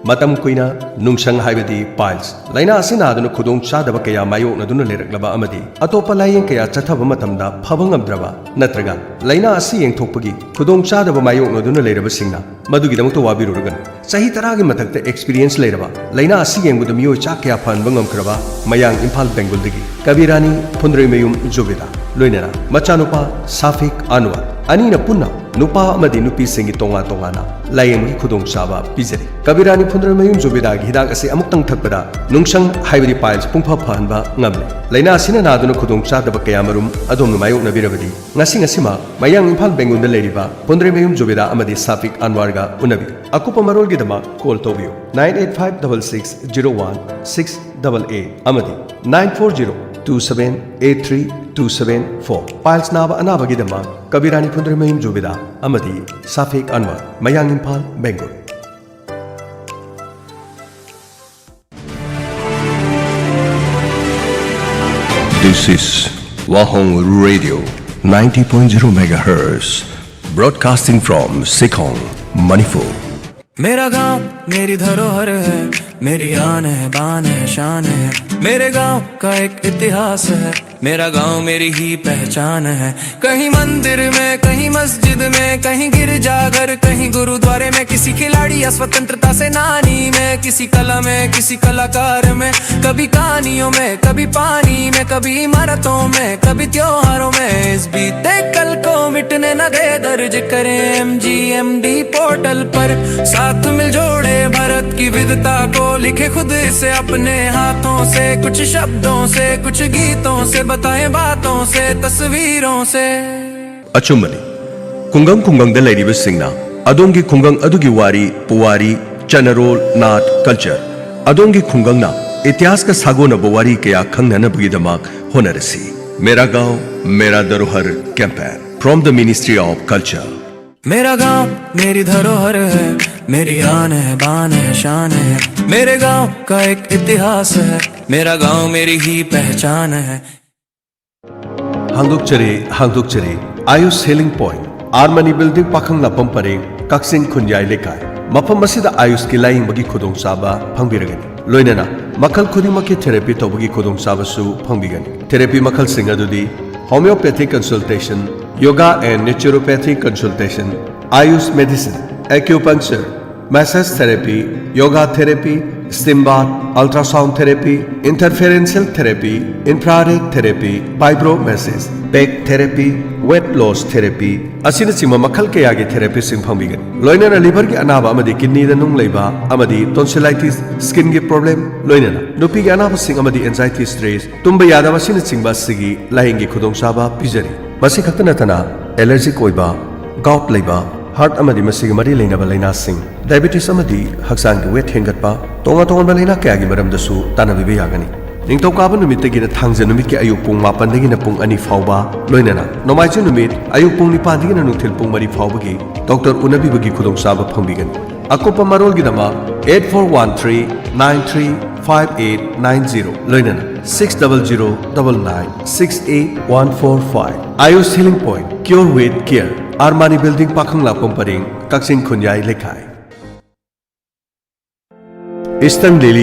ꯃꯇꯝ ꯀꯨꯏꯅ ꯅꯨꯡꯁꯪ ꯍꯥꯏꯕꯗꯤ piles ꯂꯥꯏꯅꯥ ꯑꯁꯤ ꯅꯥꯗꯨꯅ ꯈꯨꯗꯣꯡ ꯆꯥꯗꯕ ꯀꯌꯥ ꯃꯥꯌꯣꯛꯅꯗꯨꯅ ꯂꯩꯔꯛꯂꯕ ꯑꯃꯗꯤ ꯑꯇꯣꯞꯄ ꯂꯥꯏꯌꯦꯡ ꯀꯌꯥ ꯆꯠꯊꯕ ꯃꯇꯝꯗ ꯐꯕ ꯉꯝꯗ꯭ꯔꯕ ꯅꯠꯇ꯭ꯔꯒ ꯂꯥꯏꯅꯥ ꯑꯁꯤ ꯌꯦꯡꯊꯣꯛꯄꯒꯤ ꯈꯨꯗꯣꯡ ꯆꯥꯗꯕ ꯃꯥꯌꯣꯛꯅꯗꯨꯅ ꯂꯩꯔꯕꯁꯤꯡꯅ ꯃꯗꯨꯒꯤꯗꯃꯛꯇ ꯋꯥꯕꯤꯔꯨꯔꯒꯅꯨ꯫ ꯆꯍꯤ ꯇꯔꯥꯒꯤ ꯃꯊꯛꯇ experience ꯂꯩꯔꯕ, ꯂꯥꯏꯅꯥ ꯑꯁꯤ ꯌꯦꯡꯕꯗ ꯃꯤꯑꯣꯏ ꯆꯥ ꯀꯌꯥ ꯐꯍꯟꯕ ꯉꯝꯈ꯭ꯔꯕ ꯃꯌꯥꯡ ꯏꯝꯐꯥꯜ ꯕꯦꯡꯒꯣꯜꯗꯒꯤ ꯀꯕꯤꯔꯥꯅꯤ ꯐꯨꯟꯗ꯭ꯔꯩꯃꯌꯨꯝ ꯖꯨꯕꯦꯗꯥ, ꯂꯣꯏꯅꯅ ꯃꯆꯥꯅꯨꯄꯥ ꯁꯥꯐꯤꯛ ꯑꯟꯋꯔ, ꯑꯅꯤꯅ ꯄꯨꯟꯅ ꯅꯨꯄꯥ ꯑꯃꯗꯤ ꯅꯨꯄꯤꯁꯤꯡꯒꯤ ꯇꯣꯉꯥꯟ ꯇꯣꯉꯥꯟꯅ ꯂꯥꯌꯦꯡꯕꯒꯤ ꯈꯨꯗꯣꯡꯆꯥꯕ ꯄꯤꯖꯔꯤ꯫ ꯀꯕꯤꯔꯥꯅꯤ ꯐꯨꯟꯗ꯭ꯔꯩꯃꯌꯨꯝ ꯖꯨꯕꯦꯗꯥꯒꯤ ꯍꯤꯗꯥꯛ ꯑꯁꯤ ꯑꯃꯨꯛꯇꯪ ꯊꯛꯄꯗ ꯅꯨꯡꯁꯪ ꯍꯥꯏꯕꯗꯤ piles ꯄꯨꯡꯐ ꯐꯍꯟꯕ ꯉꯝꯂꯦ꯫ ꯂꯥꯏꯅꯥ ꯑꯁꯤꯅ ꯅꯥꯗꯨꯅ ꯈꯨꯗꯣꯡ ꯆꯥꯗꯕ ꯀꯌꯥꯃꯔꯨꯝ ꯑꯗꯣꯝꯅ ꯃꯥꯌꯣꯛꯅꯕꯤꯔꯕꯗꯤ, ꯉꯁꯤ ꯉꯁꯤꯃꯛ ꯃꯌꯥꯡ ꯏꯝꯐꯥꯜ ꯕꯦꯡꯒꯣꯜꯗ ꯂꯩꯔꯤꯕ ꯐꯨꯟꯗ꯭ꯔꯩꯃꯌꯨꯝ ꯖꯨꯕꯦꯗꯥ ꯑꯃꯗꯤ ꯁꯥꯐꯤꯛ ꯑꯟꯋꯥꯔꯒ ꯎꯅꯕꯤꯌꯨ꯫ ꯑꯀꯨꯞꯄ ꯃꯔꯣꯜꯒꯤꯗꯃꯛ ꯀꯣꯜ ꯇꯧꯕꯤꯌꯨ nine eight five double six zero one six double eight ꯑꯃꯗꯤ nine four zero two seven eight three two seven four꯫ Piles ꯅꯥꯕ ꯑꯅꯥꯕꯒꯤꯗꯃꯛ ꯀꯕꯤꯔꯥꯅꯤ ꯐꯨꯟꯗ꯭ꯔꯩꯃꯌꯨꯝ ꯖꯨꯕꯦꯗꯥ ꯑꯃꯗꯤ ꯁꯥꯐꯤꯛ ꯑꯟꯋꯔ, ꯃꯌꯥꯡ Imphal, Bengal. This is Wahong Radio ninety point zero megahertz, broadcasting from Sikhong, Manipur. मेरा गांव मेरी धरोहर है, मेरी आन है, बान है, शान है। मेरे गांव का एक इतिहास है, मेरा गांव मेरी ही पहचान है। कहीं मंदिर में, कहीं मस्जिद में, कहीं गिरजाघर, कहीं गुरुद्वारे में, किसी खिलाड़ी या स्वतंत्रता सेनानी में, किसी कला में, किसी कलाकार में, कभी कहानियों में, कभी पानी में, कभी इमारतों में, कभी त्योहारों में। इस बीते कल को मिटने न दे, दर्ज करें M G M D portal पर। साथ मिल जोड़े भारत की विविधता को, लिखे खुद इसे अपने हाथों से, कुछ शब्दों से, कुछ गीतों से, बताएं बातों से, तस्वीरों से। ꯑꯆꯨꯝꯕꯅꯤ꯫ ꯈꯨꯡꯒꯪ ꯈꯨꯡꯒꯪꯗ ꯂꯩꯔꯤꯕꯁꯤꯡꯅ ꯑꯗꯣꯝꯒꯤ ꯈꯨꯡꯒꯪ ꯑꯗꯨꯒꯤ ꯋꯥꯔꯤ, ꯄꯨꯋꯥꯔꯤ, ꯆꯠꯅꯔꯣꯜ, ꯅꯥꯠ, culture, ꯑꯗꯣꯝꯒꯤ ꯈꯨꯡꯒꯪꯅ ꯏꯇꯤꯍꯥꯁꯀ ꯁꯥꯒꯣꯟꯅꯕ ꯋꯥꯔꯤ ꯀꯌꯥ ꯈꯪꯅꯅꯕꯒꯤꯗꯃꯛ ꯍꯣꯠꯅꯔꯁꯤ꯫ मेरा गांव मेरा धरोहर campaign. From the Ministry of Culture. मेरा गांव मेरी धरोहर है, मेरी आन है, बान है, शान है। मेरे गांव का एक इतिहास है, मेरा गांव मेरी ही पहचान है। ꯍꯥꯡꯗꯣꯛꯆꯔꯤ, ꯍꯥꯡꯗꯣꯛꯆꯔꯤ꯫ Ayush healing point, R Mani building, ꯄꯥꯈꯪ ꯂꯥꯛꯐꯝ ꯄꯔꯦꯡ, ꯀꯛꯆꯤꯡ ꯈꯨꯟꯌꯥꯏ ꯂꯩꯀꯥꯏ꯫ ꯃꯐꯝ ꯑꯁꯤꯗ ꯑꯥꯌꯨꯁꯀꯤ ꯂꯥꯌꯦꯡꯕꯒꯤ ꯈꯨꯗꯣꯡꯆꯥꯕ ꯐꯪꯕꯤꯔꯒꯅꯤ꯫ ꯂꯣꯏꯅꯅ ꯃꯈꯜ ꯈꯨꯗꯤꯡꯃꯛꯀꯤ ꯊꯦꯔꯥꯄꯤ ꯇꯧꯕꯒꯤ ꯈꯨꯗꯣꯡꯆꯥꯕꯁꯨ ꯐꯪꯕꯤꯒꯅꯤ꯫ ꯊꯦꯔꯥꯄꯤ ꯃꯈꯜꯁꯤꯡ ꯑꯗꯨꯗꯤ homeopathic consultation, yoga and naturopathic consultation, Ayush medicine, acupuncture, massage therapy, yoga therapy, steam bath, ultrasound therapy, interferential therapy, infrared therapy, vibro massage, back therapy, weight loss therapy ꯑꯁꯤꯅꯆꯤꯡꯕ ꯃꯈꯜ ꯀꯌꯥꯒꯤ ꯊꯦꯔꯥꯄꯤꯁꯤꯡ ꯐꯪꯕꯤꯒꯅꯤ꯫ ꯂꯣꯏꯅꯅ ꯂꯤꯚꯔꯒꯤ ꯑꯅꯥꯕ ꯑꯃꯗꯤ ꯀꯤꯗꯅꯤꯗ ꯅꯨꯡ ꯂꯩꯕ ꯑꯃꯗꯤ ꯇꯣꯟꯁꯤꯂꯥꯏꯇꯤꯁ, ꯁ꯭ꯀꯤꯟꯒꯤ ꯄ꯭ꯔꯣꯕ꯭ꯂꯦꯝ, ꯂꯣꯏꯅꯅ ꯅꯨꯄꯤꯒꯤ ꯑꯅꯥꯕꯁꯤꯡ ꯑꯃꯗꯤ ꯑꯦꯟꯖꯥꯏꯇꯤ, ꯁ꯭ꯇ꯭ꯔꯦꯁ, ꯇꯨꯝꯕ ꯌꯥꯗꯕ ꯑꯁꯤꯅꯆꯤꯡꯕ ꯑꯁꯤꯒꯤ ꯂꯥꯌꯦꯡꯒꯤ ꯈꯨꯗꯣꯡꯆꯥꯕ ꯄꯤꯖꯔꯤ꯫ ꯃꯁꯤ ꯈꯛꯇ ꯅꯠꯇꯅ ꯑꯦꯂꯔꯖꯤꯛ ꯑꯣꯏꯕ, ꯒꯥꯎꯠ ꯂꯩꯕ, ꯍꯥꯔꯠ ꯑꯃꯗꯤ ꯃꯁꯤꯒꯤ ꯃꯔꯤ ꯂꯩꯅꯕ ꯂꯥꯏꯅꯥꯁꯤꯡ, ꯗꯥꯏꯕꯦꯇꯤꯁ ꯑꯃꯗꯤ ꯍꯛꯆꯥꯡꯒꯤ ꯋꯦꯠ ꯍꯦꯟꯒꯠꯄ, ꯇꯣꯉꯥꯟ ꯇꯣꯉꯥꯟꯕ ꯂꯥꯏꯅꯥ ꯀꯌꯥꯒꯤ ꯃꯔꯝꯗꯁꯨ ꯇꯥꯟꯅꯕꯤꯕ ꯌꯥꯒꯅꯤ꯫ ꯅꯤꯡꯊꯧꯀꯥꯕ ꯅꯨꯃꯤꯠꯇꯒꯤꯅ ꯊꯥꯡꯖ ꯅꯨꯃꯤꯠꯀꯤ ꯑꯌꯨꯛ ꯄꯨꯡ ꯃꯥꯄꯟꯗꯒꯤꯅ ꯄꯨꯡ ꯑꯅꯤ ꯐꯥꯎꯕ, ꯂꯣꯏꯅꯅ ꯅꯣꯡꯃꯥꯏꯖꯤꯡ ꯅꯨꯃꯤꯠ ꯑꯌꯨꯛ ꯄꯨꯡ ꯅꯤꯄꯥꯟꯗꯒꯤꯅ ꯅꯨꯡꯊꯤꯜ ꯄꯨꯡ ꯃꯔꯤ ꯐꯥꯎꯕꯒꯤ ꯗꯣꯛꯇꯔ ꯎꯅꯕꯤꯕꯒꯤ ꯈꯨꯗꯣꯡꯆꯥꯕ ꯐꯪꯕꯤꯒꯅꯤ꯫ ꯑꯀꯨꯞꯄ ꯃꯔꯣꯜꯒꯤꯗꯃꯛ eight four one three nine three five eight nine zero, ꯂꯣꯏꯅꯅ six double zero double nine six eight one four five꯫ Ayush healing point, cure with care, R Mani building, ꯄꯥꯈꯪ ꯂꯥꯛꯐꯝ ꯄꯔꯦꯡ, ꯀꯛꯆꯤꯡ ꯈꯨꯟꯌꯥꯏ ꯂꯩꯀꯥꯏ꯫ ꯏꯁꯇꯔꯟ ꯂꯤꯂꯤ